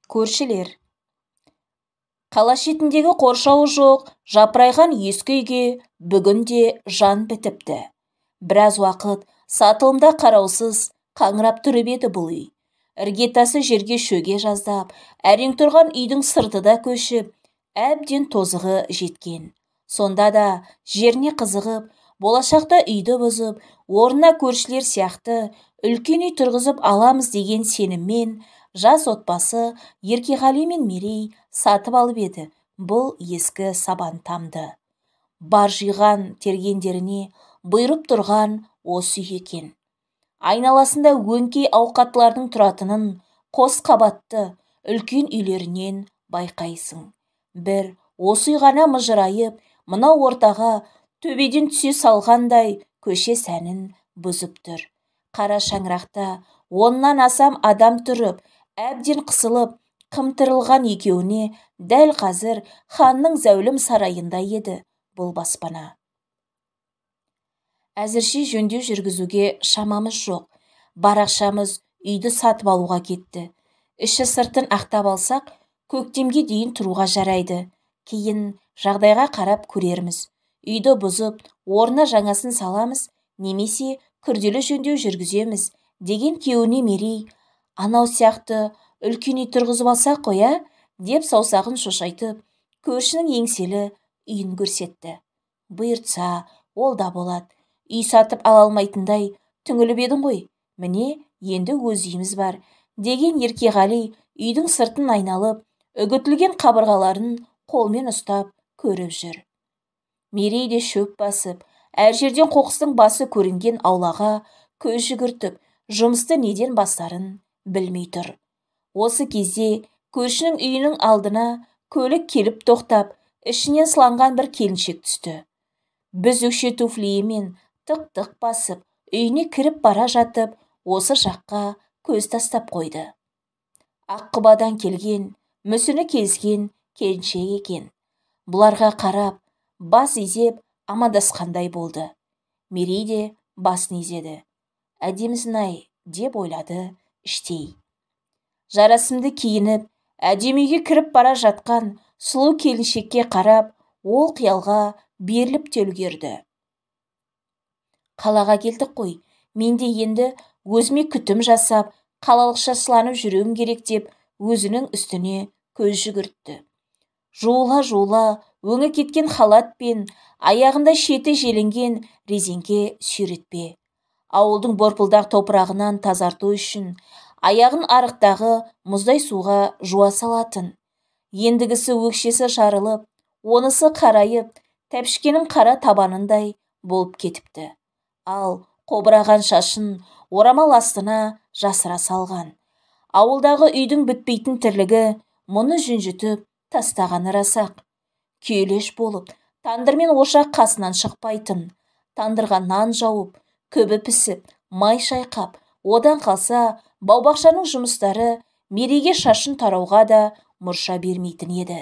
Көршілер. Қала шетіндегі қоршауы жоқ, жапырайған ескі үйге бүгін де жан бітіпті. Біраз уақыт сатылымда қараусыз қаңырап тұрып еді бұл үй. Іргетасы жерге шөге жаздап, әрең тұрған үйдің сырты да көшіп, әбден тозығы жеткен. Сонда да жеріне қызығып, болашақта үйді бұзып, орнына көршілер сияқты үлкен үй тұрғызып аламыз деген сеніммен жас отбасы Еркеғали мен Мерей сатып алып еді бұл ескі сабан тамды. Бар жиған тергендеріне бұйырып тұрған осы үй екен. Айналасында өңкей ауқаттылардың тұратынын қос қабатты үлкен үйлерінен байқайсың. Бір осы үй ғана мыжырайып, мынау ортаға төбеден түсе салғандай көше сәнін бұзып тұр. Қара шаңырақта 10-нан асам адам тұрып, әбден қысылып, қымтырылған екеуіне дәл қазір ханның зәулім сарайында еді бұл баспана. Әзірше жөндеу жүргізуге шамамыз жоқ. Бар ақшамыз үйді сатып алуға кетті. Іші сыртын ақтап алсақ, көктемге дейін тұруға жарайды. Кейін жағдайға қарап көрерміз. Үйді бұзып, орнына жаңасын саламыз, немесе күрделі жөндеу жүргіземіз, деген күйеуіне Мерей, анау сияқты үлкен үй тұрғызып алсақ қой, ә? Деп саусағын шошайтып, көршінің еңселі үйін көрсетті. Бұйыртса, ол да болады. Үй сатып ала алмайтындай түңіліп едің ғой. Міне, енді өз үйіміз бар, деген Еркеғали үйдің сыртын айналып, үгітілген қабырғаларын қолмен ұстап көріп жүр. Мерей де шөп басып, әр жерден қоқыстың басы көрінген аулаға көз жүгіртіп, жұмысты неден бастарын білмей тұр. Осы кезде көршінің үйінің алдына көлік келіп тоқтап, ішінен сыланған бір келіншек түсті. Біз өкше туфлиімен тық-тық басып, үйіне кіріп бара жатып, осы жаққа көз тастап қойды. Аққұбадан келген, мүсіні кезген келіншек екен. Бұларға қарап, бас изеп, амандасқандай болды. Мерей де басын изеді. Әдемісін-ай, деп ойлады іштей. Жарасымды киініп, әдемі үйге кіріп бара жатқан сұлу келіншекке қарап, ол қиялға беріліп те үлгерді. Қалаға келдік қой, мен де енді өзіме күтім жасап, қалалықша сыланып жүруім керек деп өзінің үстіне көз жүгіртті. Жуыла-жуыла өңі кеткен халат пен аяғында шеті желінген резеңке сүйретпе. Ауылдың борпылдақ топырағынан тазарту үшін аяғын арықтағы мұздай суға жуа салатын. Ендігісі өкшесі жарылып, онысы қарайып, тәпішкенің қара табанындай болып кетіпті. Ал қобыраған шашын орамал астына жасыра салған. Ауылдағы үйдің бітпейтін тірлігі мұны жүнжітіп тастағаны рас-ақ. Күйелеш болып, тандыр мен ошақ қасынан шықпайтын. Тандырға нан жауып, күбі пісіп, май шайқап, одан қалса, баубақшаның жұмыстары Мерейге шашын тарауға да мұрша бермейтін еді.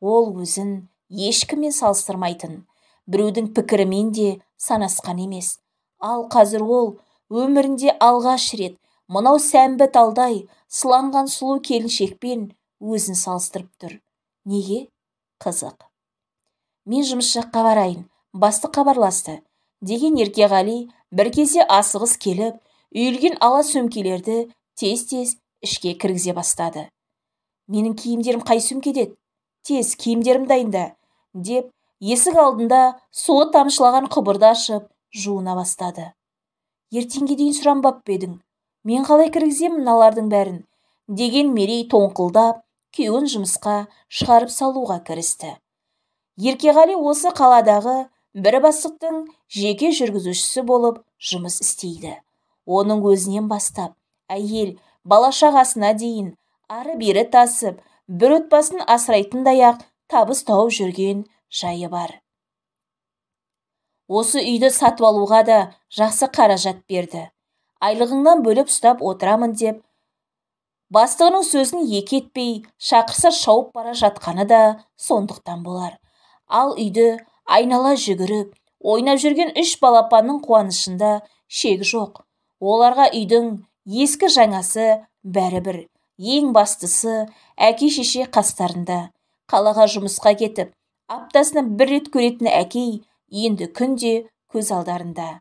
Ол өзін ешкіммен салыстырмайтын, біреудің пікірімен де санасқан емес. Ал қазір ол өмірінде алғаш рет мынау сәмбі талдай сыланған сұлу келіншекпен өзін салыстырып тұр. Неге? Қызық. Мен жұмыс жаққа барайын, бастық хабарласты, деген Еркеғали бір кезде асығыс келіп, үйілген ала сөмкелерді тез-тез ішке кіргізе бастады. Менің киімдерім қай сөмкеде? Тез киімдерім дайында, деп есік алдында суы тамшылаған құбырды ашып, жуына бастады. Ертеңге дейін сұранбап па едің? Мен қалай кіргіземін мыналардың бәрін? Деген Мерей тоңқылдап, күйеуін жұмысқа шығарып салуға кірісті. Еркеғали осы қаладағы бір бастықтың жеке жүргізушісі болып жұмыс істейді. Оның өзінен бастап, әйел, бала-шағасына дейін ары-бері тасып, бір отбасын асырайтындай-ақ табыс тауып жүрген жайы бар. Осы үйді сатып алуға да жақсы қаражат берді. Айлығыңнан бөліп ұстап отырамын деп, бастығының сөзін екі етпей, шақырса шауып бара жатқаны да сондықтан болар. Ал үйді айнала жүгіріп, ойнап жүрген үш балапанның қуанышында шек жоқ. Оларға үйдің ескі жаңасы бәрібір. Ең бастысы, әке-шеше қастарында. Қалаға жұмысқа кетіп, аптасына бір рет көретін әкей енді күнде көз алдарында.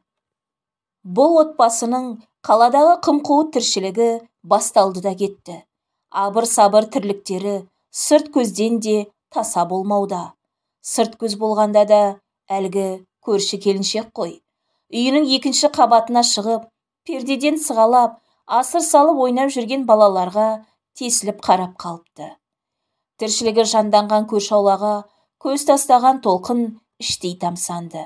Бұл отбасының қаладағы қым-қуыт тіршілігі басталды да кетті. Абыр-сабыр тірліктері сырт көзден де таса болмауда. Сырт көз болғанда да әлгі көрші келіншек қой. Үйінің екінші қабатына шығып, пердеден сығалап, асыр салып ойнап жүрген балаларға тесіліп қарап қалыпты. Тіршілігі жанданған көрші аулаға көз тастаған Толқын іштей тамсанды.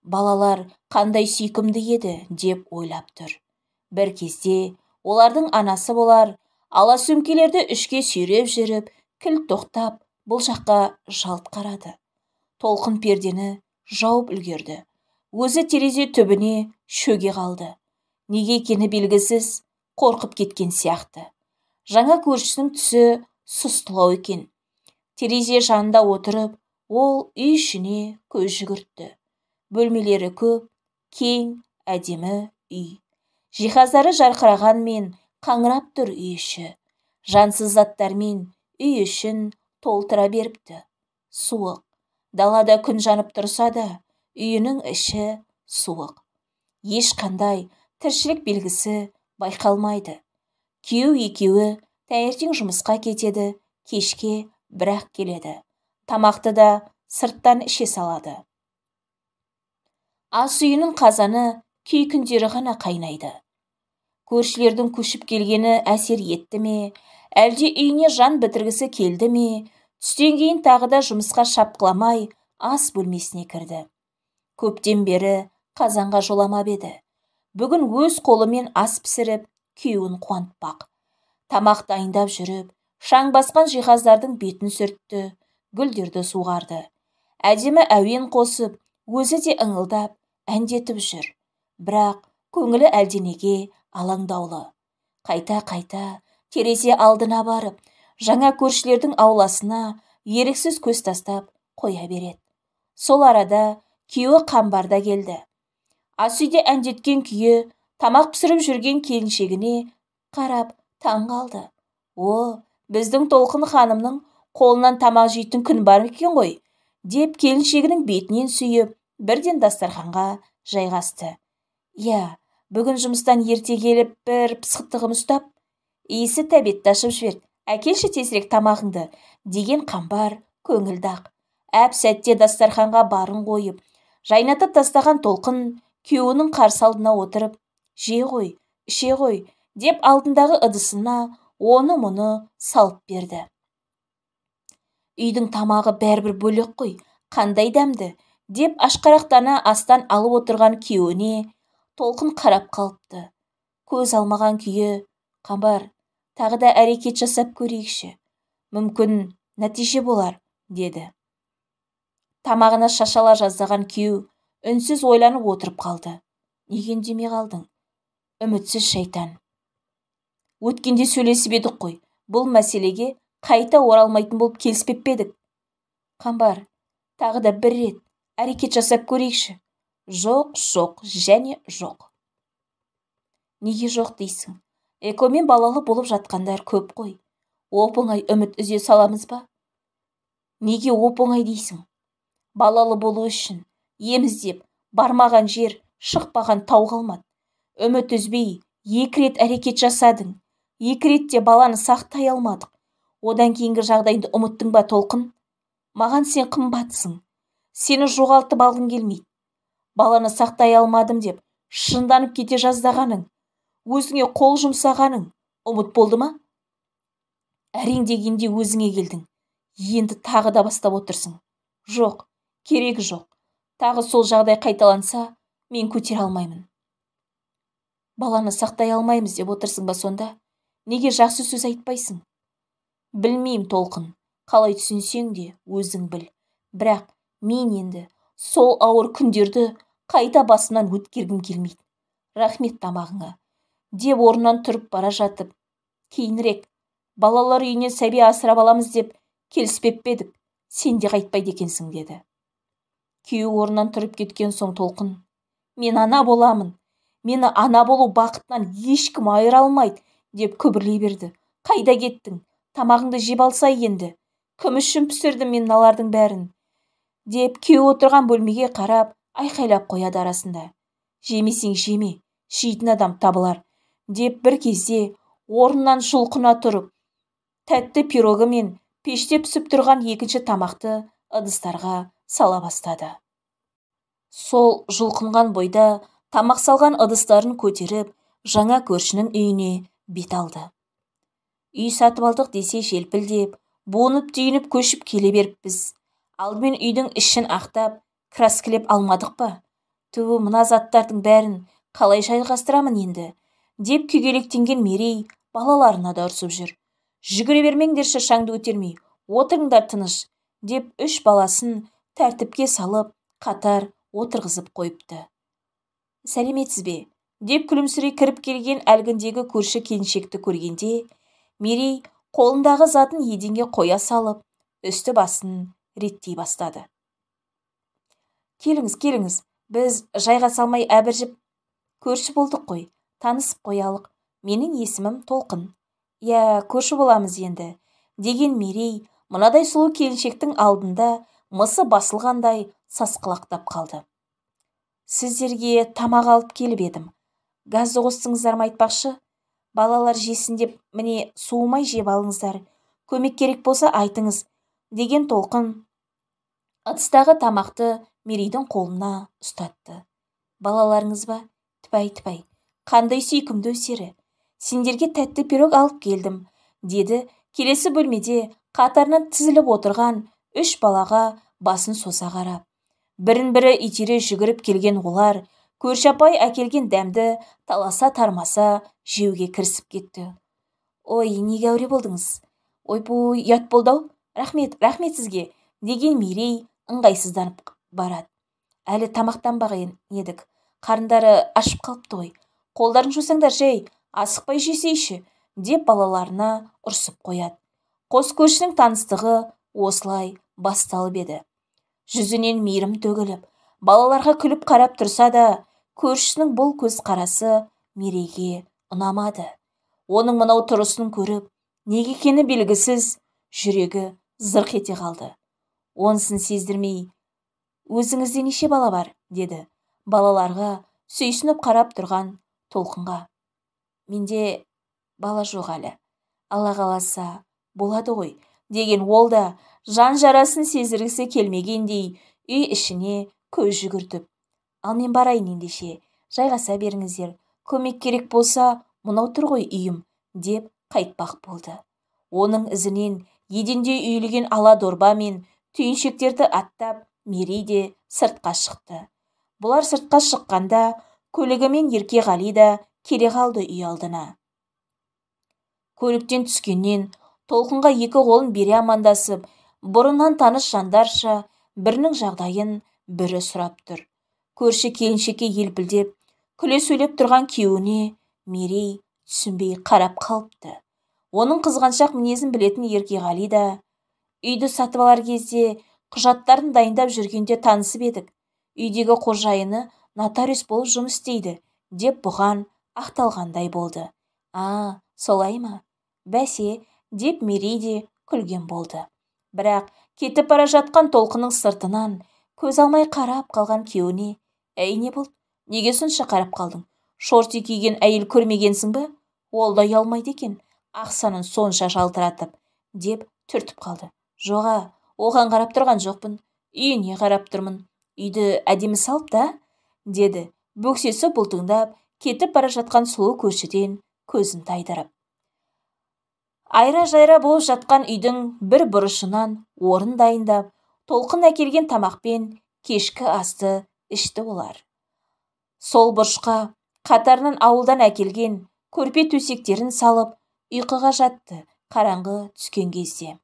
Балалар қандай сүйкімді еді деп ойлап тұр. Бір кезде олардың анасы болар, ала сөмкелерді үшке сүйреп жүріп, кілт тоқтап, бұл жаққа жалт қарады. Толқын пердені жауып үлгерді. Өзі терезе түбіне шөге қалды. Неге екені белгісіз, қорқып кеткен сияқты. Жаңа көршісінің түсі сұстылау екен. Терезе жанында отырып, ол үй ішіне көз жүгіртті. Бөлмелері көп, кең, әдемі үй. Жиһаздары жарқырағанмен қаңырап тұр үй іші. Жансыз заттармен үй ішін толтыра беріпті. Суық. Далада күн жанып тұрса да, үйінің іші суық. Ешқандай тіршілік белгісі байқалмайды. Күйеу екеуі таңертең жұмысқа кетеді, кешке бірақ келеді. Тамақты да сырттан іше салады. Ас үйінің қазаны кей күндері ғана қайнайды. Көршілердің көшіп келгені әсер етті ме, әлде үйіне жан бітіргісі келді ме, түстен кейін тағы да жұмысқа шапқыламай ас бөлмесіне кірді. Көптен бері қазанға жоламап еді. Бүгін өз қолымен ас пісіріп, күйеуін қуантпақ. Тамақ дайындап жүріп, шаң басқан жиһаздардың бетін сүртті, гүлдерді суғарды. Әдемі әуен қосып, өзі де ыңылдап, әндетіп жүр. Бірақ көңілі әлденеге алаңдаулы. Қайта-қайта терезе алдына барып, жаңа көршілердің ауласына еріксіз көз тастап қоя береді. Сол арада күйеуі Қамбар да келді. Ас үйде әндеткен күйі тамақ пісіріп жүрген келіншегіне қарап таң қалды. О, біздің Толқын ханымның қолынан тамақ жейтін күн бар екен ғой, деп келіншегінің бетінен сүйіп, бірден дастарханға жайғасты. Иә, бүгін жұмыстан ерте келіп бір пысықтығым ұстап, иісі тәбетті ашып жіберді. Әкелші тезірек тамағыңды, деген Қамбар көңілді-ақ. Әп сәтте дастарханға барын қойып, жайнатып тастаған Толқын күйеуінің қарсы алдына отырып, же ғой, іше ғой, деп алдындағы ыдысына оны-мұны салып берді. Үйдің тамағы бәрібір бөлек қой, қандай дәмді, деп ашқарақтана астан алып отырған күйеуіне Толқын қарап қалыпты. Көз алмаған күйі, Қамбар, тағы да әрекет жасап көрейікші. Мүмкін нәтиже болар, деді. Тамағына шашала жаздаған күйеу үнсіз ойланып отырып қалды. Неге үндемей қалдың? Үмітсіз шайтан. Өткенде сөйлесіп едік қой, бұл мәселеге қайта оралмайтын болып келіспеп пе едік? Қамбар, тағы да бір рет әрекет жасап көрейікші. Жоқ, жоқ, және жоқ. Неге жоқ дейсің? Экомен балалы болып жатқандар көп қой. Оп-оңай үміт үзе саламыз ба? Неге оп-оңай дейсің? Балалы болу үшін ем іздеп, бармаған жер, шықпаған тау қалмады. Үміт үзбей, 2 рет әрекет жасадың. 2 ретте баланы сақтай алмадық. Одан кейінгі жағдайыңды ұмыттың ба, Толқын? Маған сен қымбатсың. Сені жоғалтып алғым келмейді. Баланы сақтай алмадым деп, шынданып кете жаздағаның, өзіңе қол жұмсағаның ұмыт болды ма? Әрең дегенде өзіңе келдің. Енді тағы да бастап отырсың. Жоқ, керегі жоқ. Тағы сол жағдай қайталанса, мен көтере алмаймын. Баланы сақтай алмаймыз деп отырсың ба сонда? Неге жақсы сөз айтпайсың? Білмеймін, Толқын, қалай түсінсең де өзің біл. Бірақ мен енді сол ауыр күндерді қайта басынан өткергім келмейді. Рахмет тамағыңа, деп орнынан тұрып бара жатып, кейінірек балалар үйінен сәби асырап аламыз деп келіспеп пе едік, сен де қайтпайды екенсің, деді. Күйеуі орнынан тұрып кеткен соң Толқын, мен ана боламын, мені ана болу бақытынан ешкім айыра алмайды, Деп күбірлей берді. Қайда кеттің? Тамағыңды жеп алсай енді. Кім үшін пісірдім мен мыналардың бәрін? Деп күйеуі отырған бөлмеге қарап, айқайлап қояды арасында. Жемесең жеме, жейтін адам табылар, деп бір кезде орнынан жұлқына тұрып, тәтті пирогы мен пеште пісіп тұрған екінші тамақты ыдыстарға сала бастады. Сол жұлқынған бойда тамақ салған ыдыстарын көтеріп, жаңа көршінің үйіне бет алды. Үй сатып алдық десе желпілдеп, буынып түйініп көшіп келе беріппіз. Алдымен үйдің ішін ақтап, краскілеп алмадық па? Түу, мына заттардың бәрін қалай жайғастырамын енді? Деп күйгелектенген Мерей балаларына да ұрсып жүр. Жүгіре бермеңдерші шаңды көтермей, отырыңдар тыныш, деп үш баласын тәртіпке салып, қатар отырғызып қойыпты. Сәлеметсіз бе? Деп күлімсірей кіріп келген әлгіндегі көрші келіншекті көргенде, Мерей қолындағы затын еденге қоя салып, үсті басын реттей бастады. Келіңіз, келіңіз, біз жайға салмай әбіржіп көрші болдық қой, танысып қоялық. Менің есімім Толқын. Иә, көрші боламыз енді, деген Мерей мынадай сұлу келіншектің алдында мысы басылғандай сасқалақтап қалды. Сіздерге тамақ алып келіп едім. Газды қостыңыздар ма айтпақшы? Балалар жесін деп, міне суымай жеп алыңыздар. Көмек керек болса айтыңыз, деген Толқын ыдыстағы тамақты Мерейдің қолына ұстатты. Балаларыңыз ба? Тіпай-тіпай, қандай сүйкімді өздері. Сендерге тәтті пирог алып келдім, деді келесі бөлмеде қатарынан тізіліп отырған үш балаға басын соза қарап. Бірін-бірі итере жүгіріп келген олар, көрші апай әкелген дәмді таласа-тармаса жеуге кірісіп кетті. Ой, неге әуре болдыңыз? Ойбой, ұят болды-ау. Рахмет, рахмет сізге, деген Мерей ыңғайсызданып барады. Әлі тамақтанбаған едік, қарындары ашып қалыпты ғой. Қолдарын жусаңдар жей, асықпай жесейші, деп балаларына ұрсып қояды. Қос көршінің таныстығы осылай басталып еді. Жүзінен мейірім төгіліп, балаларға күліп қарап тұрса да, көршісінің бұл көз қарасы Мерейге ұнамады. Оның мынау тұрысын көріп, неге екені белгісіз, жүрегі зырқ ете қалды. Онысын сездірмей, өзіңізде неше бала бар, деді балаларға сүйсініп қарап тұрған Толқынға. Менде бала жоқ әлі. Алла қаласа болады ғой, деген ол да жан жарасын сездіргісі келмегендей үй ішіне көз жүгіртіп. Ал мен барайын ендеше, жайғаса беріңіздер, көмек керек болса, мынау тұр ғой үйім, деп қайтпақ болды. Оның ізінен еденде үйілген ала дорба мен түйіншектерді аттап, Мерей де сыртқа шықты. Бұлар сыртқа шыққанда көлігімен Еркеғали да келе қалды үй алдына. Көліктен түскеннен Толқынға екі қолын бере амандасып, бұрыннан таныс жандарша бірінің жағдайын бірі сұрап тұр. Көрші келіншекке елпілдеп, күле сөйлеп тұрған күйеуіне Мерей түсінбей қарап қалыпты. Оның қызғаншақ мінезін білетін Еркеғали да, үйді сатып алар кезде құжаттарын дайындап жүргенде танысып едік. Үйдегі қожайыны нотариус болып жұмыс істейді, деп бұған ақталғандай болды. А, солай ма? Бәсе, деп Мерей де күлген болды. Бірақ кетіп бара жатқан Толқынның сыртынан көз алмай қарап қалған күйеуіне, әй, не болды? Неге сонша қарап қалдың? Шорти киген әйел көрмегенсің бе? Ол да ұялмайды екен, ақсанын сонша жалтыратып, деп түртіп қалды. Жоға, оған қарап тұрған жоқпын, үйіне қарап тұрмын. Үйді әдемі салып та, деді бөксесі бұлтыңдап, кетіп бара жатқан сұлу көршіден көзін тайдырып. Айра-жайра болып жатқан үйдің бір бұрышынан орын дайындап, Толқын әкелген тамақпен кешкі асты ішті олар. Сол бұрышқа қатарынан ауылдан әкелген көрпе төсектерін салып, ұйқыға жатты қараңғы түскен кезде.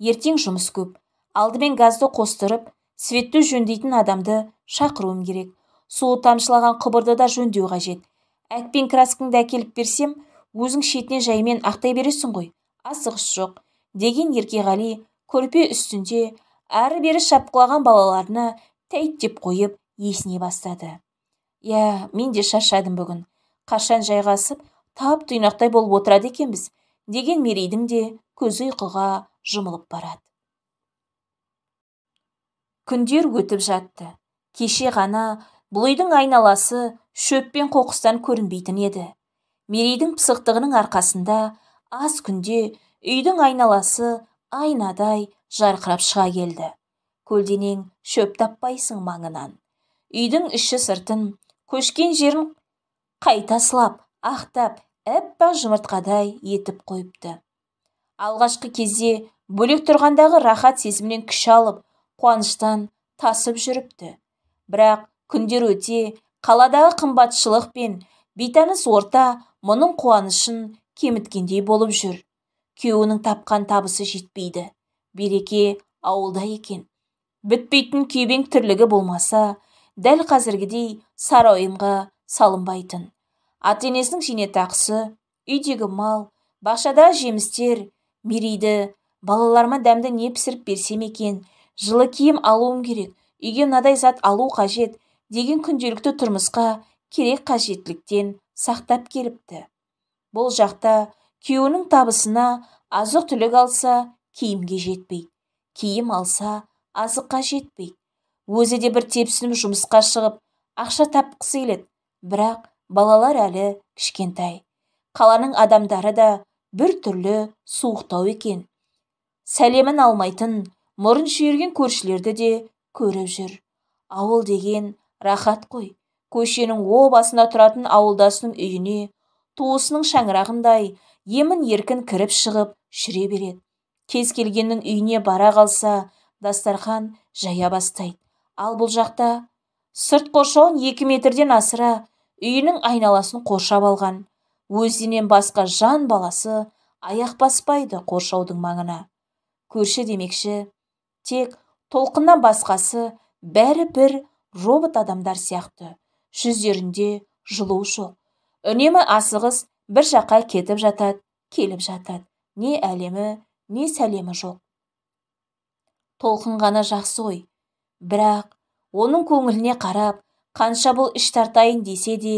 Ертең жұмыс көп. Алдымен газды қостырып, светті жөндейтін адамды шақыруым керек. Суы тамшылаған құбырды да жөндеу қажет. Әкпен краскаңды әкеліп берсем, өзің шетінен жаймен ақтай бересің ғой. Асығыс жоқ, деген Еркеғали көрпе үстінде әрі-бері шапқылаған балаларына тәйт деп қойып есіне бастады. Иә, мен де шаршадым бүгін. Қашан жайғасып, тап-тұйнақтай болып отырады екенбіз деген Мерейдің де көзі ұйқыға жұмылып барады. Күндер өтіп жатты. Кеше ғана бұл үйдің айналасы шөп пен қоқыстан көрінбейтін еді. Мерейдің пысықтығының арқасында аз күнде үйдің айналасы айнадай жарқырап шыға келді. Көлденең шөп таппайсың маңынан. Үйдің іші сыртын, көшкен жерін қайта сылап, ақтап, әппақ жұмыртқадай етіп қойыпты. Алғашқы кезде бөлек тұрғандағы рахат сезімнен күш алып, қуаныштан тасып жүріпті. Бірақ күндер өте қаладағы қымбатшылық пен бейтаныс орта мұның қуанышын кеміткендей болып жүр. Күйеуінің тапқан табысы жетпейді. Береке ауылда екен. Бітпейтін күйбең тірлігі болмаса, дәл қазіргідей сары ойымға салынбайтын. Ата-енесінің зейнетақысы, үйдегі мал, бақшадағы жемістер Мерейді балаларыма дәмді не пісіріп берсем екен, жылы киім алуым керек, үйге мынадай зат алу қажет деген күнделікті тұрмысқа керек қажеттіліктен сақтап келіпті. Бұл жақта күйеуінің табысына азық-түлік алса, киімге жетпейді, киім алса, азыққа жетпейді. Өзі де бір тепсініп жұмысқа шығып, ақша тапқысы келеді, бірақ балалар әлі кішкентай. Қаланың адамдары да бір түрлі суықтау екен. Сәлемін алмайтын, мұрын шүйірген көршілерді де көріп жүр. Ауыл деген рахат қой. Көшенің о басында тұратын ауылдасының үйіне, туысының шаңырағындай емін еркін кіріп шығып жүре береді. Кез келгеннің үйіне бара қалса, дастархан жая бастайды. Ал бұл жақта сырт қоршауын 2 метрден асыра үйінің айналасын қоршап алған. Өзінен басқа жан баласы аяқ баспайды қоршаудың маңына. Көрші демекші, тек толқыннан басқасы бәрі бір робот адамдар сияқты. Жүздерінде жылу жоқ. Үнемі асығыс бір жаққа кетіп жатады, келіп жатады. Не әлемі, не сәлемі жоқ. Толқын ғана жақсы ғой. Бірақ оның көңіліне қарап, қанша бұл іш тартайын десе де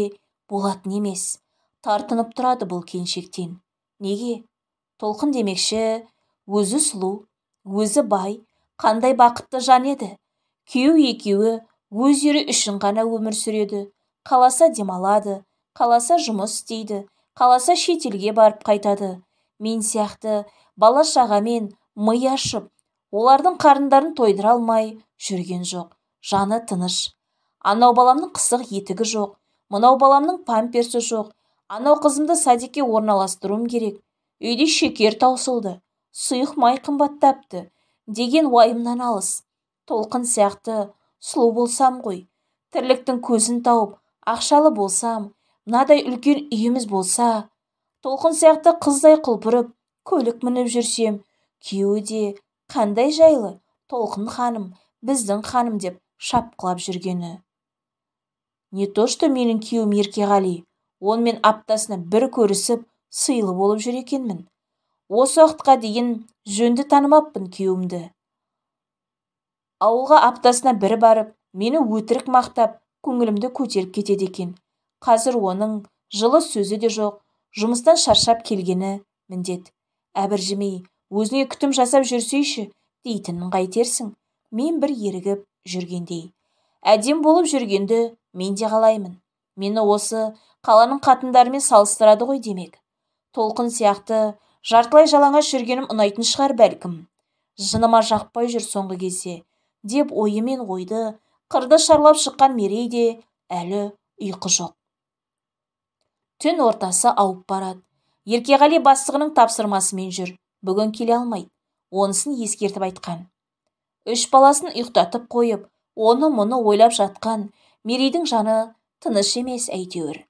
болатын емес. Тартынып тұрады бұл келіншектен. Неге? Толқын демекші, өзі сұлу, өзі бай, қандай бақытты жан еді. Күйеу екеуі өздері үшін ғана өмір сүреді. Қаласа демалады, қаласа жұмыс істейді, қаласа шетелге барып қайтады. Мен сияқты бала шағамен ми ашып, олардың қарындарын тойдыра алмай жүрген жоқ. Жаны тыныш. Анау баламның қысық етігі жоқ, мынау баламның памперсі жоқ, анау қызымды садикке орналастыруым керек, үйде шекер таусылды, сұйық май қымбаттапты деген уайымнан алыс. Толқын сияқты сұлу болсам ғой, тірліктің көзін тауып, ақшалы болсам, мынадай үлкен үйіміз болса, толқын сияқты қыздай құлпырып, көлік мініп жүрсем, күйеуі де қандай жайлы, толқын ханым, біздің ханым деп шапқылап жүргені. Не то что менің күйеуім Еркеғали, онымен аптасына бір көрісіп, сыйлы болып жүр екенмін. Осы уақытқа дейін жөнді танымаппын күйеуімді. Ауылға аптасына бір барып, мені өтірік мақтап, көңілімді көтеріп кетеді екен. Қазір оның жылы сөзі де жоқ, жұмыстан шаршап келгені міндет. Әбіржімей, өзіңе күтім жасап жүрсейші, дейтінін қайтерсің. Мен бір ерігіп жүргендей. Әдем болып жүргенді мен де қалаймын. Мені осы қаланың қатындарымен салыстырады ғой демек. Толқын сияқты жартылай жалаңаш жүргенім ұнайтын шығар бәлкім. Жыныма жақпай жүр соңғы кезде, деп ойымен ойды қырды шарлап шыққан Мерейде әлі ұйқы жоқ. Түн ортасы ауып барады. Еркеғали бастығының тапсырмасымен жүр. Бүгін келе алмайды. Онысын ескертіп айтқан. Үш баласын ұйықтатып қойып, оны-мұны ойлап жатқан Мерейдің жаны тыныш емес әйтеуір.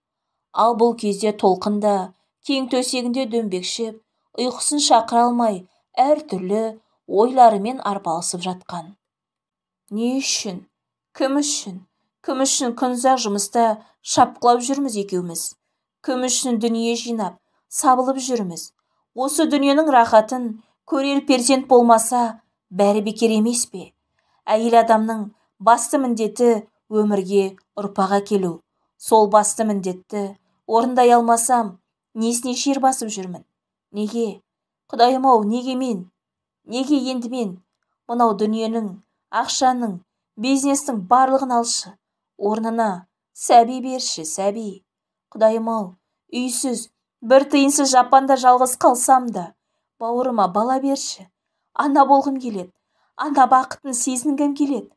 Ал бұл кезде толқын да кең төсегінде дөңбекшіп, ұйқысын шақыра алмай, әртүрлі ойларымен арпалысып жатқан. Не үшін? Кім үшін? Кім үшін күнұзақ жұмыста шапқылап жүрміз екеуміз? Кім үшін дүние жинап, сабылып жүрміз? Осы дүниенің рахатын көрер перзент болмаса, бәрі бекер емес пе? Әйел адамның басты міндеті өмірге ұрпақ әкелу. Сол басты міндетті орындай алмасам, Несіне жер басып жүрмін? Неге? Құдайым-ау, неге мен? Неге енді мен? Мынау дүниенің, ақшаның, бизнестің барлығын алшы. Орнына сәби берші, сәби. Құдайым-ау, үйсіз, бір тиынсыз жапанда жалғыз қалсам да, бауырыма бала берші. Ана болғым келеді, ана бақытын сезінгім келеді.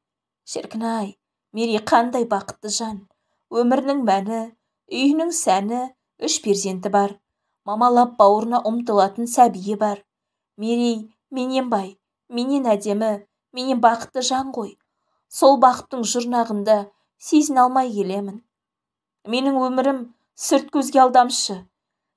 Шіркін-ай, Мерей қандай бақытты жан. Өмірінің мәні, үйінің сәні, 3 перзенті бар. Мамалап бауырына ұмтылатын сәбиі бар. Мерей менен бай, менен әдемі, менен бақытты жан ғой. Сол бақыттың жұрнағында сезіне алмай келемін. Менің өмірім сырт көзге алдамшы.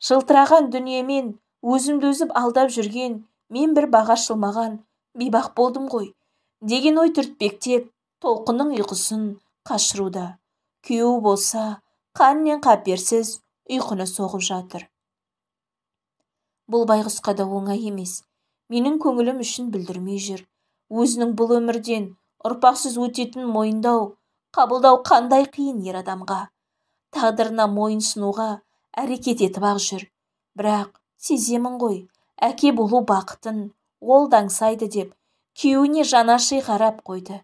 Жылтыраған дүниемен өзімді өзім алдап жүрген мен бір баға ашылмаған бейбақ болдым ғой деген ой түртпектеп толқынның ұйқысын қашыруда. Күйеуі болса қаннен қаперсіз ұйқыны соғып жатыр. Бұл байғұсқа да оңай емес. Менің көңілім үшін білдірмей жүр. Өзінің бұл өмірден ұрпақсыз өтетін мойындау, қабылдау қандай қиын ер адамға. Тағдырына мойынсынуға әрекет етіп-ақ жүр. Бірақ сеземін ғой, әке болу бақытын ол да аңсайды деп күйеуіне жанаши қарап қойды.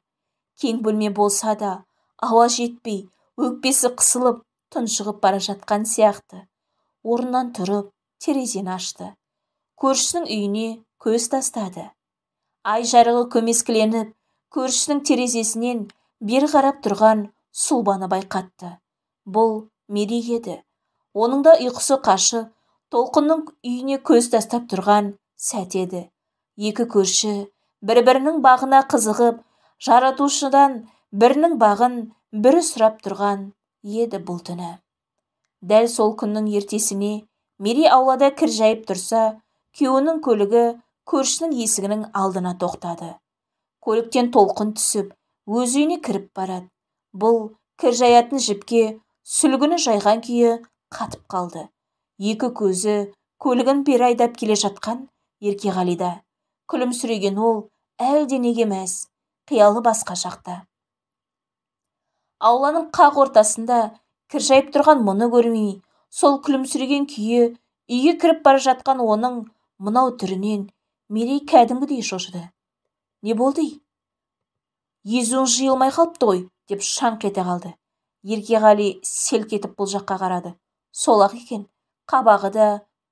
Кең бөлме болса да, ауа жетпей, өкпесі қысылып, тұншығып бара жатқан сияқты. Орнынан тұрып, терезені ашты. Көршісінің үйіне көз тастады. Ай жарығы көмескіленіп, көршісінің терезесінен бері қарап тұрған сұлбаны байқатты. Бұл Мерей еді. Оның да ұйқысы қашып, толқынның үйіне көз тастап тұрған сәт еді. Екі көрші бір-бірінің бағына қызығып, жаратушыдан бірінің бағын бірі сұрап тұрған еді бұл түні. Дәл сол күннің ертесіне Мерей аулада кір жайып тұрса, күйеуінің көлігі көршісінің есігінің алдына тоқтады. Көліктен толқын түсіп, өз үйіне кіріп барады. Бұл кір жаятын жіпке сүлгіні жайған күйі қатып қалды. Екі көзі көлігін бері айдап келе жатқан Еркеғалида. Күлімсіреген ол әлденеге мәз, қиялы басқа жақта. Ауланың қақ ортасында кір жайып тұрған мұны көрмей, сол күлімсіреген күйі үйге кіріп бара жатқан оның мынау түрінен Мерей кәдімгідей шошыды. Не болды? Езуің жиылмай қалыпты ғой, деп шаңқ ете қалды. Еркеғали селк етіп бұл жаққа қарады. Сол-ақ екен, қабағы да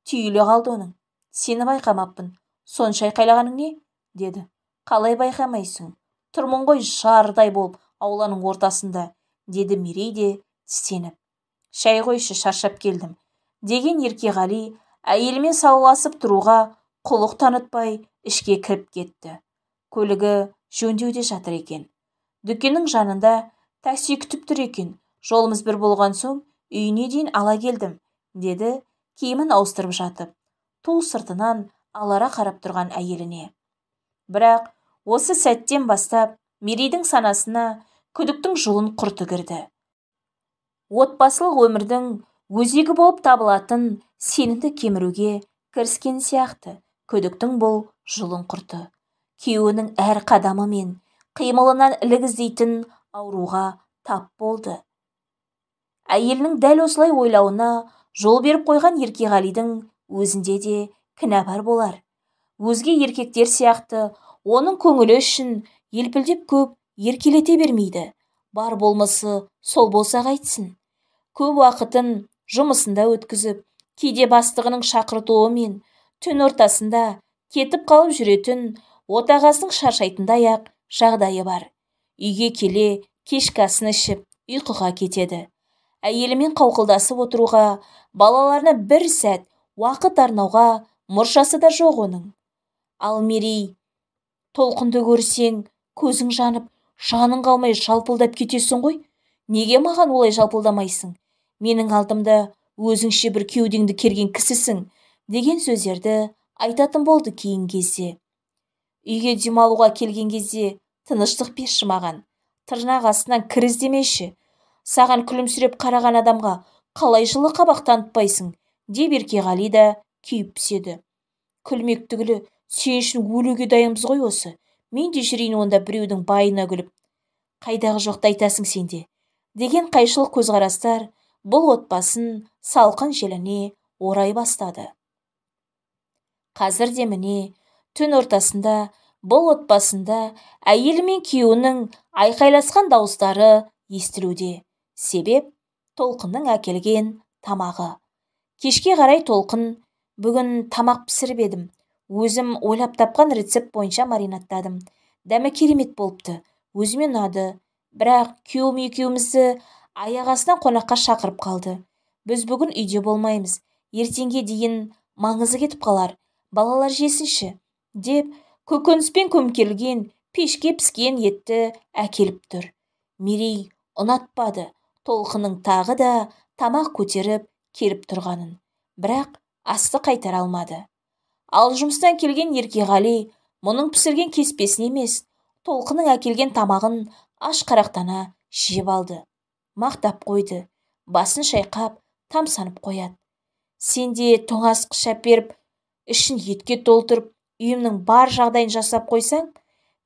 түйіле қалды оның. Сені байқамаппын, сонша айқайлағаның не? Деді. Қалай байқамайсың? Тұрмын ғой жардай болып ауланың ортасында, деді Мерей де тістеніп. Шай қойшы, шаршап келдім, деген Еркеғали әйелімен салғыласып тұруға құлық танытпай ішке кіріп кетті. Көлігі жөндеуде жатыр екен. Дүкеннің жанында такси күтіп тұр екен. Жолымыз бір болған соң үйіне дейін ала келдім, деді киімін ауыстырып жатып, ту сыртынан алара қарап тұрған әйеліне. Бірақ осы сәттен бастап Мерейдің санасына күдіктің жұлын құрты кірді. Отбасылық өмірдің өзегі болып табылатын сенімді кеміруге кіріскен сияқты күдіктің бұл жұлын құрты. Күйеуінің әр қадамы мен қимылынан ілік іздейтін ауруға тап болды. Әйелінің дәл осылай ойлауына жол беріп қойған Еркеғалидің өзінде де кінә бар болар. Өзге еркектер сияқты оның көңілі үшін елпілдеп көп еркелете бермейді. Бар болмысы сол болса қайтсін. Көп уақытын жұмысында өткізіп, кейде бастығының шақыртуымен түн ортасында кетіп қалып жүретін отағасының шаршайтындай-ақ жағдайы бар. Үйге келе кешкі асын ішіп, ұйқыға кетеді. Әйелімен қауқылдасып отыруға, балаларына бір сәт уақыт арнауға мұршасы да жоқ оның. Ал Мерей, толқынды көрсең, көзің жанып, жаның қалмай жалпылдап кетесің ғой. Неге маған олай жалпылдамайсың? Менің алдымда өзіңше бір кеудеңді керген кісісің, деген сөздерді айтатын болды кейін кезде. Үйге демалуға келген кезде тыныштық берші маған. Тырнақ астынан кір іздемеші. Саған күлімсіреп қараған адамға қалай жылы қабақ танытпайсың, деп Еркеғали да күйіп піседі. Күлмек түгілі сен үшін өлуге дайынбыз ғой осы. Мен де жүрейін онда біреудің байына күліп. Қайдағы жоқты айтасың сен де, деген қайшылық көзқарастар бұл отбасын салқын желіне орай бастады. Қазір де міне түн ортасында бұл отбасында әйелі мен күйеуінің айқайласқан дауыстары естілуде. Себеп Толқынның әкелген тамағы. Кешке қарай Толқын: «Бүгін тамақ пісіріп едім. Өзім ойлап тапқан рецепт бойынша маринадтадым. Дәмі керемет болыпты. Өзіме ұнады. Бірақ күйеуім екеумізді аяқ астынан қонаққа шақырып қалды. Біз бүгін үйде болмаймыз. Ертеңге дейін маңызы кетіп қалар. Балалар жесінші», деп көкөніспен көмкерілген пешке піскен етті әкеліп тұр. Мерей ұнатпады Толқынның тағы да тамақ көтеріп келіп тұрғанын, бірақ асты қайтара алмады. Ал жұмыстан келген Еркеғали мұның пісірген кеспесін емес, Толқынның әкелген тамағын аш қарақтана жеп алды. Мақтап қойды, басын шайқап, тамсанып қояды. «Сен де тоңазытқыш әперіп, ішін етке толтырып, үйімнің бар жағдайын жасап қойсаң,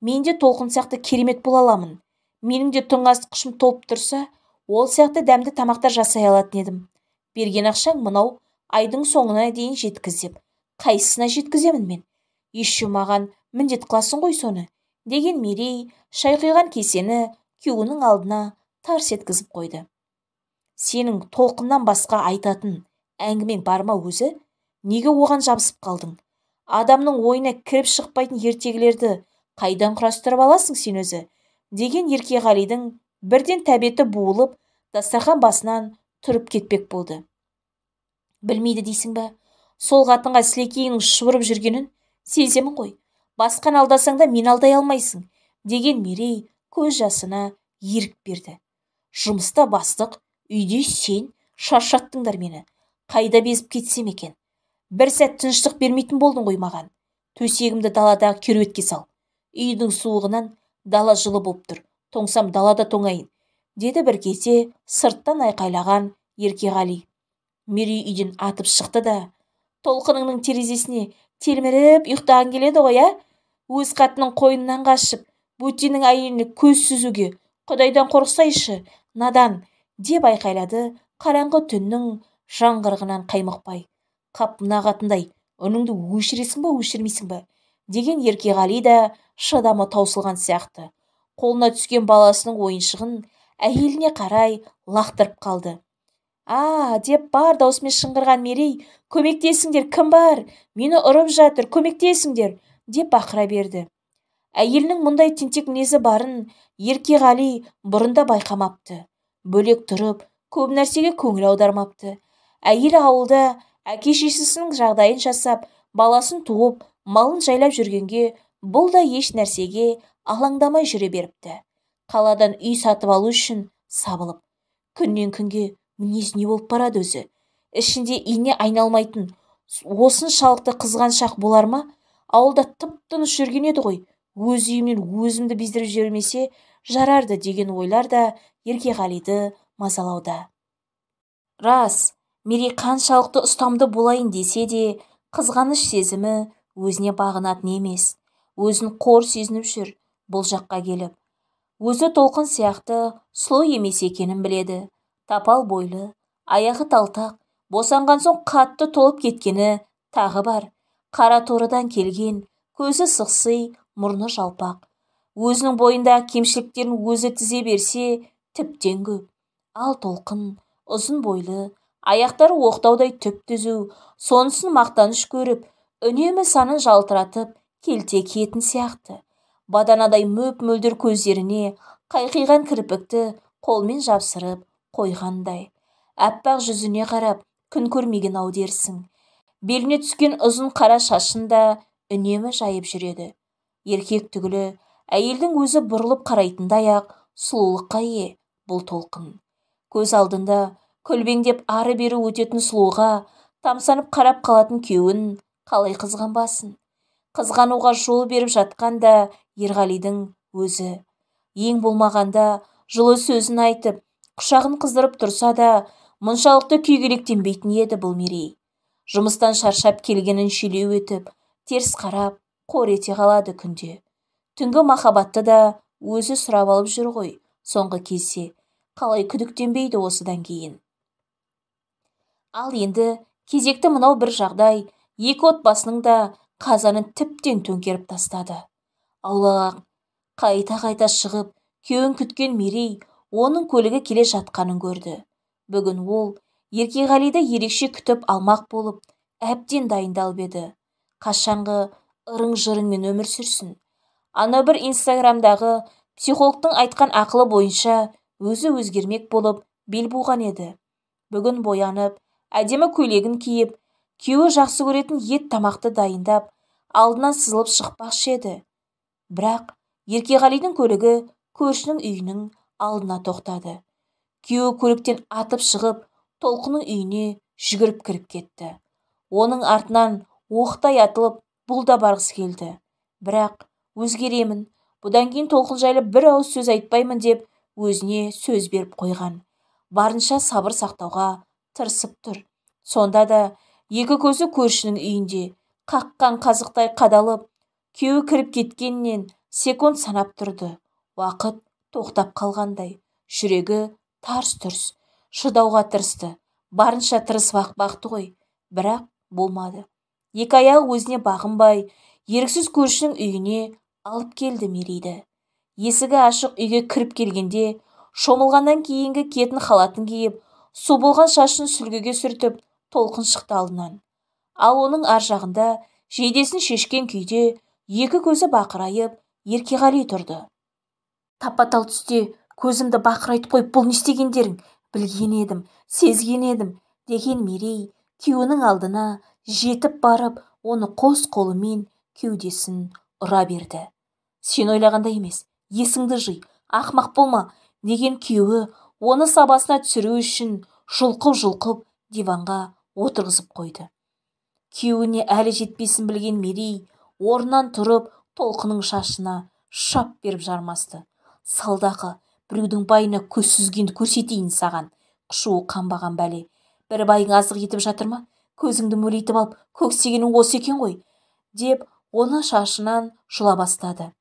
мен де Толқын сияқты керемет бола аламын. Менің де тоңазытқышым толып тұрса, ол сияқты дәмді тамақтар жасай алатын едім. Берген ақшаң мынау, айдың соңына дейін жеткіз деп. Қайсысына жеткіземін мен? Еще маған міндет қыласың ғой соны», деген Мерей шай құйған кесені күйеуінің алдына тарс еткізіп қойды. «Сенің Толқыннан басқа айтатын әңгімең бар ма өзі? Неге оған жабысып қалдың? Адамның ойына кіріп шықпайтын ертегілерді қайдан құрастырып аласың сен өзі?» деген Еркеғалидың бірден тәбеті буылып, дастархан басынан тұрып кетпек болды. «Білмейді дейсің ба? Сол қатынға сілекейіңнің шұбырып жүргенін сеземін ғой. Басқаны алдасаң да мен алдай алмайсың», деген Мерей көз жасына ерік берді. «Жұмыста бастық, үйде сен, шаршаттыңдар мені. Қайда безіп кетсем екен? Бір сәт тыныштық бермейтін болдың ғой маған. Төсегімді даладағы керуетке сал. Үйдің суығынан дала жылы болып тұр. Тоңсам далада тоңайын», деді бір кезде сырттан айқайлаған Еркеғали. Мерей үйден атып шықты да, «Толқыныңның терезесіне телміріп ұйықтаған келеді ғой, ә? Өз қатының қойнынан қашып, бөтеннің әйеліне көз сүзуге Құдайдан қорықсайшы, надан», деп айқайлады қараңғы түннің жаңғырығынан қаймықпай. «Қап, мына қатындай, үніңді өшіресің ба, өшірмейсің ба?» деген Еркеғали да шыдамы таусылған сияқты. Қолына түскен баласының ойыншығын әйеліне қарай лақтырып қалды. «А!» деп бар даусымен шыңғырған Мерей, «Көмектесіңдер, кім бар? Мені ұрып жатыр, көмектесіңдер!» деп бақыра берді. Әйелінің мұндай тентек мінезі барын Еркеғали бұрын да байқамапты. Бөлек тұрып, көп нәрсеге көңіл аудармапты. Әйелі ауылда әке-шешесінің жағдайын жасап, баласын туып, малын жайлап жүргенге бұл да еш нәрсеге алаңдамай жүре беріпті. Қаладан үй сатып алу үшін сабылып, күннен күнге мінез не болып барады өзі? Ішінде ине айналмайтын осыншалықты қызғаншақ болар ма? Ауылда тып-тыныш жүрген еді ғой. Өз үйімнен өзімді бездіріп жібермесе жарарды деген ойлар да Еркеғалиді мазалауда. Рас, Мерей қаншалықты ұстамды болайын десе де, қызғаныш сезімі өзіне бағынатын емес. Өзін қор сезініп жүр бұл жаққа келіп. Өзі Толқын сияқты сұлу емес екенін біледі. Тапал бойлы, аяғы талтақ, босанған соң қатты толып кеткені тағы бар. Қара торыдан келген, көзі сықси, мұрны жалпақ. Өзінің бойындағы кемшіліктерін өзі тізе берсе, тіптен көп. Ал Толқын ұзын бойлы, аяқтары оқтаудай түп-түзу, сонысын мақтаныш көріп, үнемі санын жалтыратып, келте киетін сияқты. Баданадай мөп-мөлдір көздеріне қайқиған кірпікті қолмен жапсырып қойғандай. Аппақ жүзіне қарап, күн көрмеген ау дерсің. Беліне түскен ұзын қара шашын да үнемі жайып жүреді. Еркек түгілі, әйелдің өзі бұрылып қарайтындай-ақ сұлулыққа ие бұл Толқын. Көз алдында көлбеңдеп ары-бері өтетін сұлуға тамсанып қарап қалатын күйеуін қалай қызғанбасын? Қызғануға жол беріп жатқан да Ерғалидың өзі. Ең болмағанда жылы сөзін айтып, құшағын қыздырып тұрса да, мұншалықты күйгелектенбейтін еді бұл Мерей. Жұмыстан шаршап келгенін шелеу етіп, теріс қарап, қор ете қалады күнде. Түнгі махаббатты да өзі сұрап алып жүр ғой соңғы кезде. Қалай күдіктенбейді осыдан кейін? Ал енді Кезекті мынау бір жағдай екі отбасының да қазанын тіптен төңкеріп тастады. Аулаға қайта-қайта шығып, күйеуін күткен Мерей оның көлігі келе жатқанын көрді. Бүгін ол Еркеғалиді ерекше күтіп алмақ болып, әбден дайындалып еді. Қашанғы ырың-жырыңмен өмір сүрсін. Ана бір инстаграмдағы психологтың айтқан ақылы бойынша өзі өзгермек болып бел буған еді. Бүгін боянып, әдемі көйлегін киіп, күйеуі жақсы көретін ет тамақты дайындап, алдынан сызылып шықпақшы еді. Бірақ Еркеғалидің көлігі көршінің үйінің алдына тоқтады. Күйеуі көліктен атып шығып, Толқынның үйіне жүгіріп кіріп кетті. Оның артынан оқтай атылып, бұл да барғысы келді. Бірақ өзгеремін, бұдан кейін Толқын жайлы бір ауыз сөз айтпаймын деп өзіне сөз беріп қойған. Барынша сабыр сақтауға тырысып тұр. Сонда да екі көзі көршінің үйінде қаққан қазықтай қадалып, күйеуі кіріп кеткеннен секунд санап тұрды. Уақыт тоқтап қалғандай, жүрегі тарс-тұрс, шыдауға тырысты. Барынша тырысып бақты ғой, бірақ болмады. Екі аяғы өзіне бағынбай, еріксіз көршінің үйіне алып келді Мерейді. Есігі ашық үйге кіріп келгенде, шомылғаннан кейінгі киетін халатын киіп, су болған шашын сүлгіге сүртіп, Толқын шықты алдынан. Ал оның ар жағында жейдесін шешкен күйде екі көзі бақырайып, Еркеғали тұрды. Тапа-тал түсте көзімді бақырайтып қойып, бұл не істегендерің? Білген едім, сезген едім, деген Мерей күйеуінің алдына жетіп барып, оны қос қолымен кеудесін ұра берді. Сен ойлағандай емес, есіңді жи, ақмақ болма, деген күйеуі оны сабасына түсіру үшін жұлқып-жұлқып диванға отырғызып қойды. Күйеуіне әлі жетпесін білген Мерей орнынан тұрып, Толқынның шашына шап беріп жармасты. Салдақы, біреудің байына көз сүзгенді көрсетейін саған, құшуы қанбаған бәле. Бір байың азық етіп жатыр ма? Көзіңді мөлитіп алып, көксегенің осы екен ғой, деп оны шашынан жұла бастады.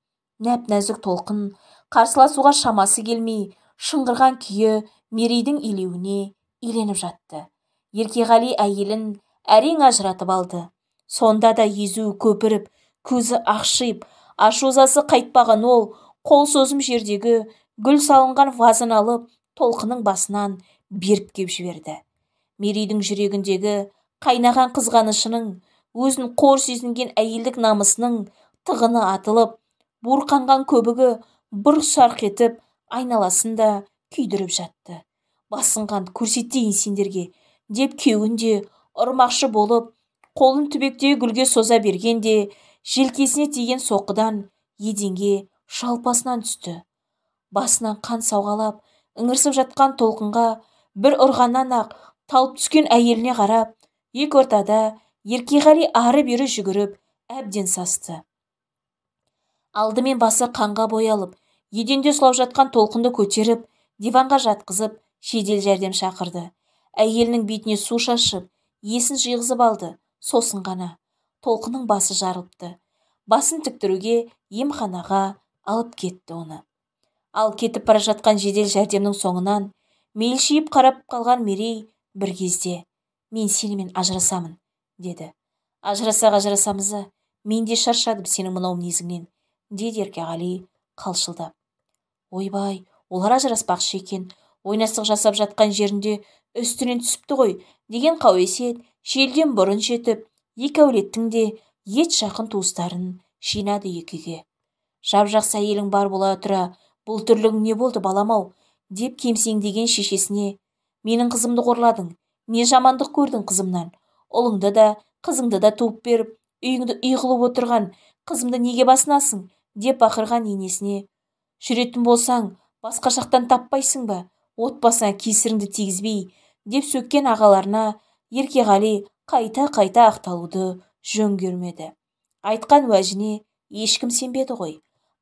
Нәп-нәзік Толқын қарсыласуға шамасы келмей, шыңғырған күйі Мерейдің илеуіне иленіп жатты. Еркеғали әйелін әрең ажыратып алды. Сонда да езуі көпіріп, көзі ақшиып, ашу-ызасы қайтпаған ол қол созым жердегі гүл салынған вазаны алып, Толқынның басынан беріп кеп жіберді. Мерейдің жүрегіндегі қайнаған қызғанышының, өзін қор сезінген әйелдік намысының тығыны атылып, буырқанған көбігі бұрқ-сарқ етіп, айналасын да күйдіріп жатты. Басынған көрсетейін сендерге, деп күйеуін де ұрмақшы болып, қолын түбектегі гүлге соза бергенде, желкесіне тиген соққыдан еденге жалпасынан түсті. Басынан қан сауғалап, ыңырсып жатқан Толқынға бір ұрғаннан-ақ талып түскен әйеліне қарап, екі ортада Еркеғали ары-бері жүгіріп, әбден састы. Алдымен басы қанға боялып, еденде сұлап жатқан Толқынды көтеріп, диванға жатқызып, жедел жәрдем шақырды. Әйелінің бетіне су шашып, есін жиғызып алды, сосын ғана. Толқынның басы жарылыпты. Басын тіктіруге емханаға алып кетті оны. Ал кетіп бара жатқан жедел жәрдемнің соңынан мелшиіп қарап қалған Мерей бір кезде, мен сенімен ажырасамын, деді. Ажырасақ ажырасамыз, мен де шаршадым сенің мынау мінезіңнен, деді Еркеғали қалшылдап. Ойбай, олар ажыраспақшы екен, ойнастық жасап жатқан жерінде үстінен түсіпті ғой, деген қауесет желден бұрын жетіп, екі әулеттің де ет жақын туыстарын жинады екі үйге. Жап-жақсы әйелің бар бола тұра, бұл түрлігің не болды, балам-ау, деп кемсеңдеген шешесіне, менің қызымды қорладың, не жамандық көрдің қызымнан, ұлыңды да, қызыңды да туып беріп, үйіңді үй қылып отырған қызымды неге басынасың, деп бақырған енесіне, жүретін болсаң, басқа жақтан таппайсың ба, отбасына кесіріңді тигізбей, деп сөккен ағаларына Еркеғали қайта-қайта ақталуды жөн көрмеді. Айтқан уәжіне ешкім сенбеді ғой.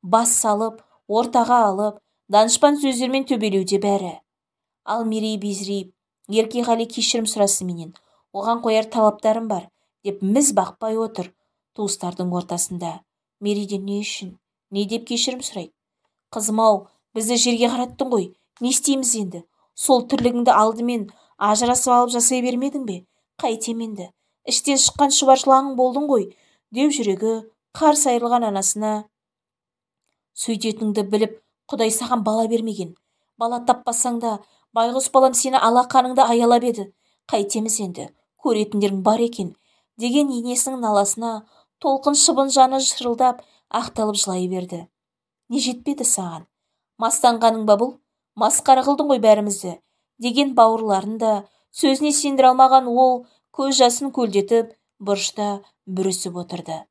Бас салып, ортаға алып, данышпан сөздермен төбелеуде бәрі. Ал Мерей безірейіп, Еркеғали кешірім сұрасын менен, оған қояр талаптарым бар, деп міз бақпай отыр туыстардың ортасында. Мерейден не үшін, не деп кешірім сұрайды? Қызым-ау, бізді жерге қараттың ғой, не істейміз енді? Сол тірлігіңді алдымен ажырасып алып жасай бермедің бе? Қайтем енді, іштен шыққан шұбар жыланың болдың ғой, деп жүрегі қарс айырылған анасына сөйтетініңді біліп, Құдай саған бала бермеген. Бала таппасаң да, байғұс балам сені алақаныңда аялап еді. Қайтеміз енді, көретіндерің бар екен, деген енесінің наласына толқын шыбын жаны шырылдап, ақталып жылай берді. Не жетпеді саған? Мастанғаның ба бұл? Масқара қылдың ғой бәрімізді, деген бауырларын да сөзіне сендіре алмаған ол көз жасын көлдетіп, бұрышта бүрісіп отырды.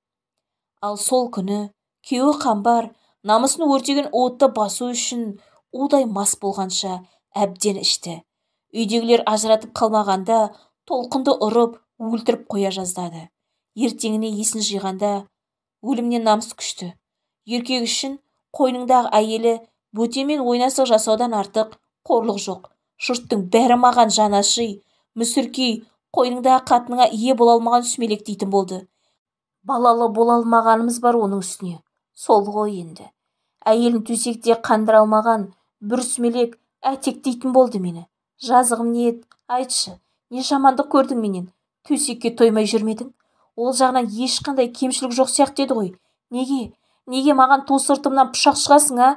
Ал сол күні күйеуі Қамбар намысын өртеген отты басу үшін удай мас болғанша әбден ішті. Үйдегілер ажыратып қалмағанда толқынды ұрып, өлтіріп қоя жаздады. Ертеңіне есін жиғанда өлімнен намыс күшті. Еркек үшін қойныңдағы әйелі бөтенмен ойнасық жасаудан артық қорлық жоқ. Жұрттың бәрі маған жаны аши, мүсіркей, қойныңдағы қатыныңа ие бола алмаған сүмелек дейтін болды. Балалы бола алмағанымыз бар оның үстіне. Сол ғой енді. Әйелін төсекте қандыра алмаған бір сүмелек әтек дейтін болды мені. Жазығым не еді, айтшы, не жамандық көрдің менен? Төсекке тоймай жүрмедің? Ол жағынан ешқандай кемшілік жоқ сияқты еді ғой. Неге? Неге маған ту сыртымнан пышақ шығасың, а?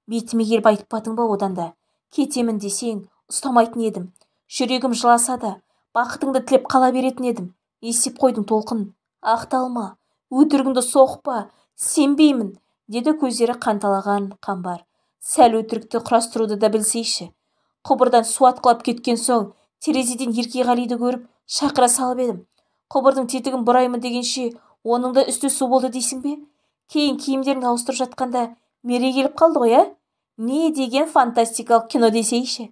Бетіме келіп айтпадың ба одан да? Кетемін десең, ұстамайтын едім. Жүрегім жыласа да, бақытыңды тілеп қала беретін едім. Не істеп қойдың, толқын? Ақталма, өтірігіңді соқпа, сенбеймін, деді көздері қанталаған Қамбар. Сәл өтірікті құрастыруды да білсейші. Құбырдан су атқылап кеткен соң, терезеден Еркеғалиді көріп, шақыра салып едім. Құбырдың тетігін бұраймын дегенше, оның да үсті су болды дейсің бе? Кейін киімдерін ауыстырып жатқанда Мерей келіп қалды ғой, ә? Не деген фантастикалық кино десейші?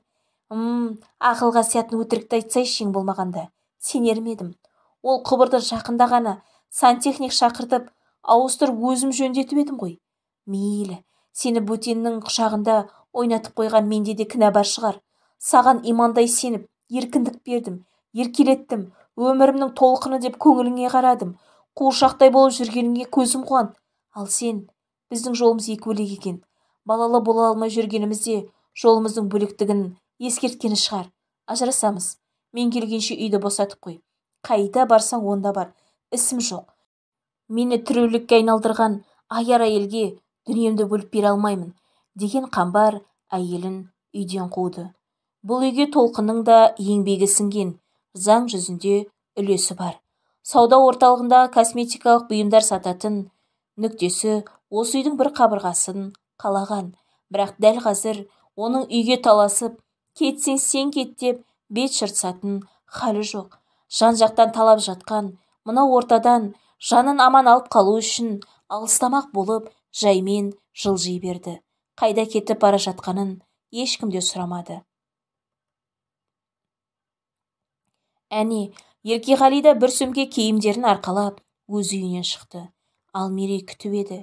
Ақылға сиятын өтірікті айтсайшы ең болмағанда. Сенер ме едім? Ол құбырды жақында ғана сантехник шақыртып, ауыстырып өзім жөндетіп едім ғой. Мейлі, сені бөтеннің құшағында ойнатып қойған менде де кінә бар шығар. Саған имандай сеніп, еркіндік бердім, еркелеттім, өмірімнің толқыны деп көңіліңе қарадым. Қуыршақтай болып жүргеніңе көзім қуанды. Ал сен, біздің жолымыз екі бөлек екен. Балалы бола алмай жүргенімізде жолымыздың бөлектігін ескерткені шығар. Ажырасамыз. Мен келгенше үйді босатып қой. Қайда барсаң онда бар. Ісім жоқ. Мені тіреулікке айналдырған аяр әйелге дүниемді бөліп бере алмаймын, деген Қамбар әйелін үйден қуды. Бұл үйге толқынның да еңбегі сіңген, заң жүзінде үлесі бар. Сауда орталығындағы косметикалық бұйымдар сататын нүктесі осы үйдің бір қабырғасын қалаған. Бірақ дәл қазір оның үйге таласып, кетсең сен кет деп бет жыртысатын халі жоқ. Жан-жақтан талап жатқан, мына ортадан жанын аман алып қалу үшін алыстамақ болып жаймен жылжи берді. Қайда кетіп бара жатқанын ешкім де сұрамады. Әне, Еркеғали да бір сөмке киімдерін арқалап өз үйінен шықты. Ал Мерей күтіп еді.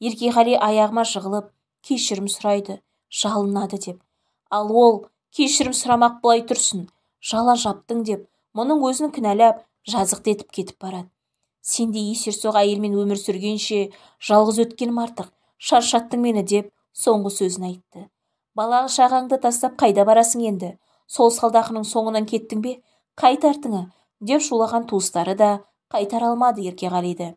Еркеғали аяғыма жығылып, кешірім сұрайды, жалынады деп. Ал ол кешірім сұрамақ былай тұрсын, жала жаптың деп, мұның өзін кінәлап, жазықты етіп кетіп барады. Сендей есерсоқ әйелмен өмір сүргенше жалғыз өткенім артық, шаршаттың мені деп соңғы сөзін айтты. Бала шағаңды тастап қайда барасың енді? Сол салдақының соңынан кеттің бе? Қайт артыңа, деп шулаған туыстары да қайтара алмады Еркеғалиді.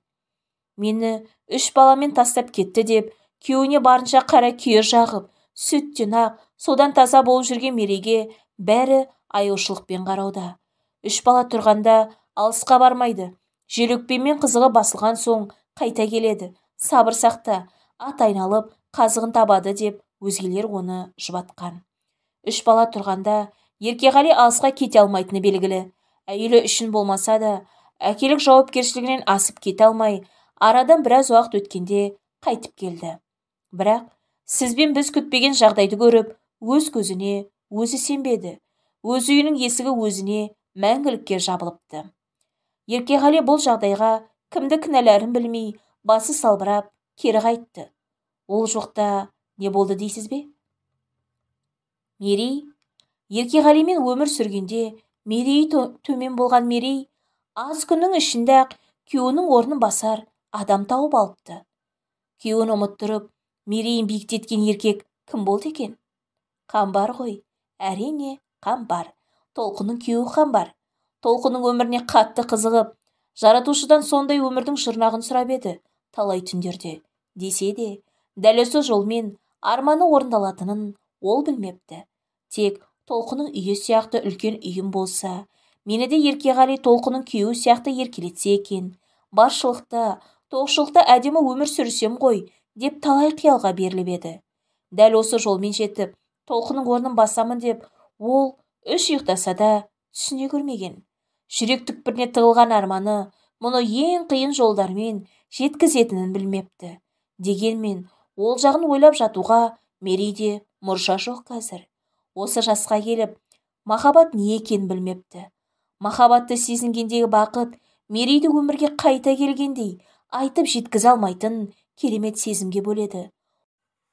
Мені үш баламен тастап кетті деп, күйеуіне барынша қара күйе жағып, сүттен ақ, содан таза болып жүрген Мерейге бәрі аяушылықпен қарауда. Үш бала тұрғанда алысқа бармайды. Желөкпемен қызығы басылған соң қайта келеді. Сабыр сақта, ат айналып, қазығын табады деп өзгелер оны жұбатқан. Үш бала тұрғанда Еркеғали алысқа кете алмайтыны белгілі. Әйелі үшін болмаса да, әкелік жауапкершілігінен асып кете алмай, арадан біраз уақыт өткенде қайтып келді. Бірақ сізбен біз күтпеген жағдайды көріп, өз көзіне өзі сенбеді. Өз үйінің есігі өзіне мәңгілікке жабылыпты. Еркеғали бұл жағдайға кімді кінәларын білмей, басы салбырап, кері қайтты. Ол жоқта не болды дейсіз бе? Мерей Еркеғалимен өмір сүргенде Мерей төмен болған Мерей аз күннің ішінде-ақ күйеуінің орнын басар адам тауып алыпты. Күйеуін ұмыттырып, Мерейін биіктеткен еркек кім болды екен? Қамбар ғой, әрине Қамбар. Толқынның күйеуі Қамбар. Толқынның өміріне қатты қызығып, жаратушыдан сондай өмірдің жұрнағын сұрап еді талай түндерде. Десе де, дәл осы жолмен арманы орындалатынын ол білмепті. Тек Толқынның үйі сияқты үлкен үйім болса, мені де Еркеғали Толқынның күйеуі сияқты еркелетсе екен, баршылықта, тоқшылықта әдемі өмір сүрсем ғой, деп талай қиялға беріліп еді. Дәл осы жолмен жетіп, Толқынның орнын басамын деп, ол үш ұйықтаса да түсіне көрмеген. Жүрек түкпіріне тығылған арманы мұны ең қиын жолдармен жеткізетінін білмепті. Дегенмен, ол жағын ойлап жатуға Мерейде мұрша жоқ қазір. Осы жасқа келіп, махаббат не екенін білмепті. Махаббатты сезінгендегі бақыт Мерейді өмірге қайта келгендей айтып жеткізе алмайтын керемет сезімге бөледі.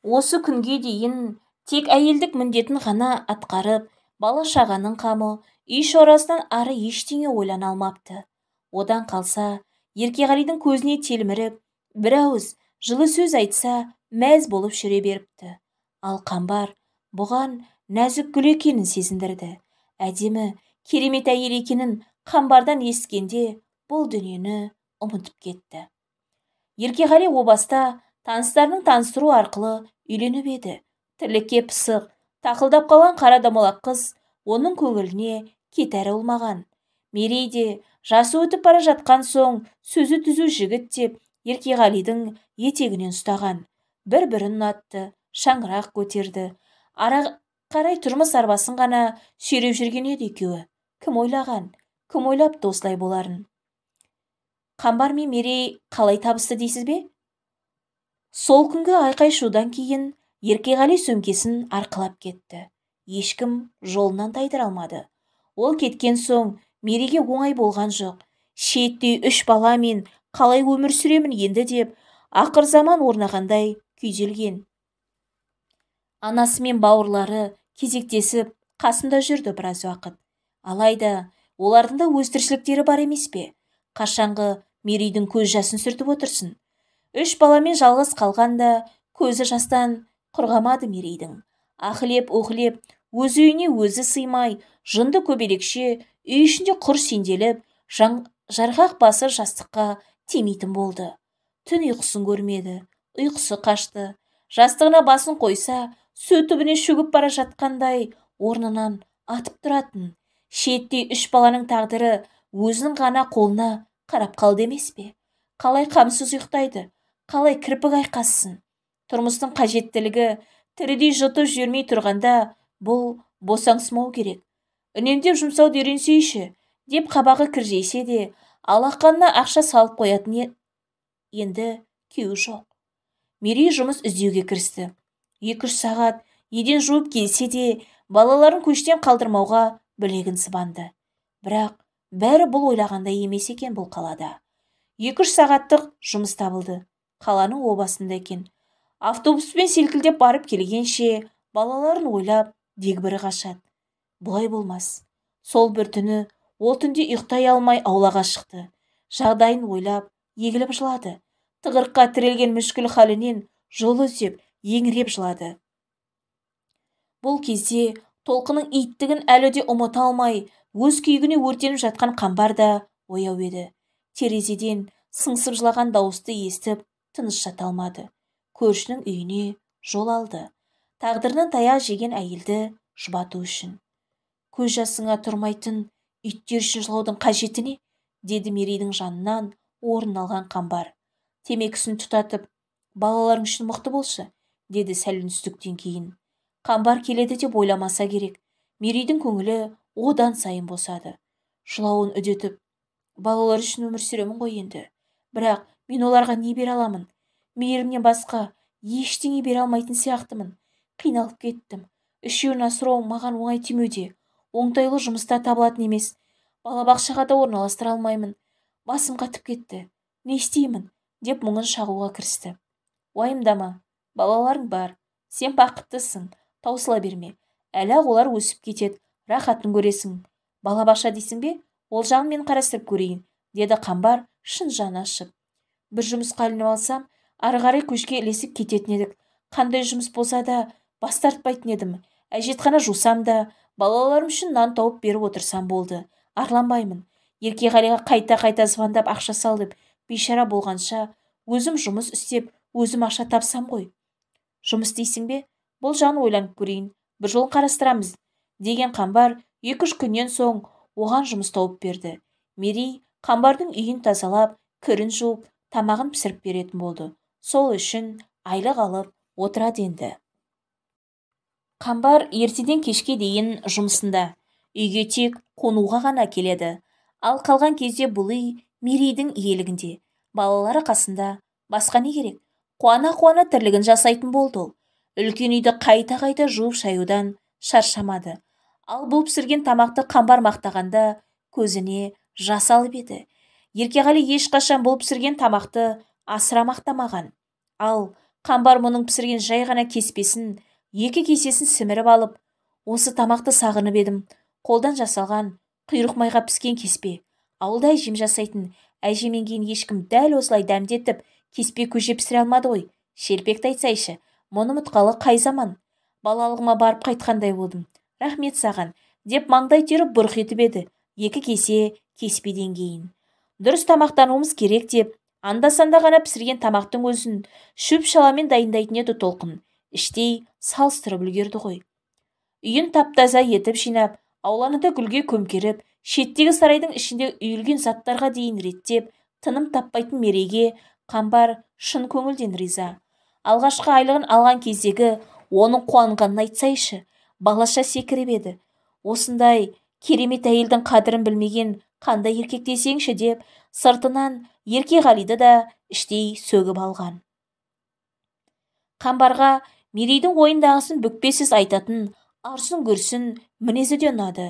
Осы күнге дейін тек әйелдік міндетін ғана атқарып, бала-шағаның қамы, үй шаруасынан ары ештеңе ойлана алмапты. Одан қалса, Еркеғалидың көзіне телміріп, бір ауыз жылы сөз айтса, мәз болып жүре беріпті. Ал Қамбар бұған нәзік гүл екенін сезіндірді. Әдемі, керемет әйел екенін Қамбардан ескенде бұл дүниені ұмытып кетті. Еркеғали о баста таныстарының таныстыру арқылы үйленіп еді. Тірлікке пысық, тақылдап қалған қара домалақ қыз оның көңіліне кетәрі болмаған. Мерей де жасы өтіп бара жатқан соң сөзі түзу жігіт деп Еркеғалидың етегінен ұстаған. Бір-бірін ұнатты, шаңырақ көтерді. Ара қарай тұрмыс арбасын ғана сүйреп жүрген еді екеуі. Кім ойлаған, кім ойлапты осылай боларын? Қамбар мен Мерей қалай табысты дейсіз бе? Сол күнгі айқай-шудан кейін Еркеғали сөмкесін арқалап кетті. Ешкім жолынан тайдыра алмады. Ол кеткен соң Мерейге оңай болған жоқ. Шеттей үш баламен қалай өмір сүремін енді деп ақыр заман орнағандай күйзелген. Анасы мен бауырлары кезектесіп қасында жүрді біраз уақыт. Алайда олардың да өз тіршіліктері бар емес пе? Қашанғы Мерейдің көз жасын сүртіп отырсын. Үш баламен жалғыз қалғанда көзі жастан құрғамады Мерейдің. Ахлеп-ухлеп, өз үйіне өзі сыймай, жынды көбелекше үй ішінде құр сенделіп, жарғақ басы жастыққа тимейтін болды. Түн ұйқысын көрмеді, ұйқысы қашты. Жастығына басын қойса, су түбіне шөгіп бара жатқандай орнынан атып тұратын. Шеттей үш баланың тағдыры өзінің ғана қолына қарап қалды емес пе? Қалай қамсыз ұйықтайды, қалай кірпік айқассын? Тұрмыстың қажеттілігі тірідей жұтып жібермей тұрғанда бұл босаңсымау керек. Үнемдеп жұмсауды үйренсейші, деп қабағы кіржейсе де, алақанына ақша салып қоятын енді күйеуі жоқ. Мерей жұмыс іздеуге кірісті. 2-3 сағат еден жуып келсе де, балаларын көштен қалдырмауға білегін сыбанды. Бірақ бәрі бұл ойлағандай емес екен бұл қалада. 2-3 сағаттық жұмыс табылды. Қаланың обасында екен. Автобуспен селкілдеп барып келгенше балаларын ойлап дегбірі қашады. Бұлай болмас. Сол бір түні ол түнде ұйықтай алмай аулаға шықты. Жағдайын ойлап, егіліп жылады. Тығырыққа тірелген мүшкіл халінен жол іздеп, еңіреп жылады. Бұл кезде Толқынның иттігін әлі де ұмыта алмай, өз күйігіне өртеніп жатқан Қамбар да ояу еді. Терезеден сыңсып жылаған дауысты естіп, тыныш жата алмады. Көршінің үйіне жол алды. Тағдырынан таяқ жеген әйелді жұбату үшін. Көз жасыңа тұрмайтын иттер үшін жылаудың қажеті не? Деді Мерейдің жанынан орын алған Қамбар. Темекісін тұтатып, балаларың үшін мықты болшы, деді сәл үнсіздіктен кейін. Қамбар келеді деп ойламаса керек. Мерейдің көңілі одан сайын босады. Жылауын үдетіп, балалар үшін өмір сүремін ғой енді. Бірақ мен оларға не бере аламын? Мейірімнен басқа ештеңе бере алмайтын сияқтымын. Қиналып кеттім. Үшеуін асырау маған оңай тимеуде. Оңтайлы жұмыста табылатын емес. Балабақшаға да орналастыра алмаймын. Басым қатып кетті. Не істеймін? Деп мұңын шағуға кірісті. Уайымдама, балаларың бар. Сен бақыттысың. Таусыла берме. Әлі-ақ олар өсіп кетеді. Рахатын көресің. Балабақша дейсің бе? Ол жағын мен қарастырып көрейін, деді Қамбар шын жаны ашып. Бір жұмысқа ілініп алсам, ары қарай көшке ілесіп кететін едік. Қандай жұмыс болса да бас тартпайтын едім. Әжетхана жусам да, балаларым үшін нан тауып беріп отырсам болды. Арланбаймын. Еркеғалиға қайта-қайта звондап ақша сал деп бейшара болғанша, өзім жұмыс істеп, өзім ақша тапсам ғой. Жұмыс істейсің бе? Бұл жағын ойланып көрейін, бір жолын қарастырамыз, деген Қамбар 2-3 күннен соң оған жұмыс тауып берді. Мерей Қамбардың үйін тазалап, кірін жуып, тамағын пісіріп беретін болды. Сол үшін айлық алып отырады енді. Қамбар ертеден кешке дейін жұмысында, үйге тек қонуға ғана келеді. Ал қалған кезде бұл үй Мерейдің иелігінде, балалары қасында, басқа не керек? Қуана-қуана тірлігін жасайтын болды ол. Үлкен үйді қайта-қайта жуып шаюдан шаршамады. Ал бұл пісірген тамақты Қамбар мақтағанда көзіне жас алып еді. Еркеғали ешқашан бұл пісірген тамақты асыра мақтамаған. Ал Қамбар мұның пісірген жай ғана кеспесін, 2 кесесін сіміріп алып, осы тамақты сағынып едім. Қолдан жасалған, құйрық майға піскен кеспе. Ауылда әжем жасайтын, әжемнен кейін ешкім дәл осылай дәмдетіп кеспе көже пісіре алмады ғой. Шелпекті айтсайшы, мұны ұмытқалы қай заман? Балалығыма барып қайтқандай болдым. Рахмет саған, деп маңдай тері бұрқ етіп еді 2 кесе кеспеден кейін. Дұрыс тамақтануымыз керек деп, анда-санда ғана пісірген тамақтың өзін шөп-шаламен дайындайтын еді Толқын. Іштей салыстырып үлгерді ғой. Үйін тап-таза етіп жинап, ауланы да гүлге көмкеріп, шеттегі сарайдың ішінде үйілген заттарға дейін реттеп, тыным таппайтын Мерейге Қамбар шын көңілден риза. Алғашқы айлығын алған кездегі оның қуанғанын айтсайшы, балаша секіріп еді. Осындай керемет әйелдің қадірін білмеген қандай еркек десеңші деп, сыртынан Еркеғалиді да іштей сөгіп алған. Қамбарға Мерейдің ойындағысын бүкпесіз айтатын арсың-гүрсін мінезі де ұнады.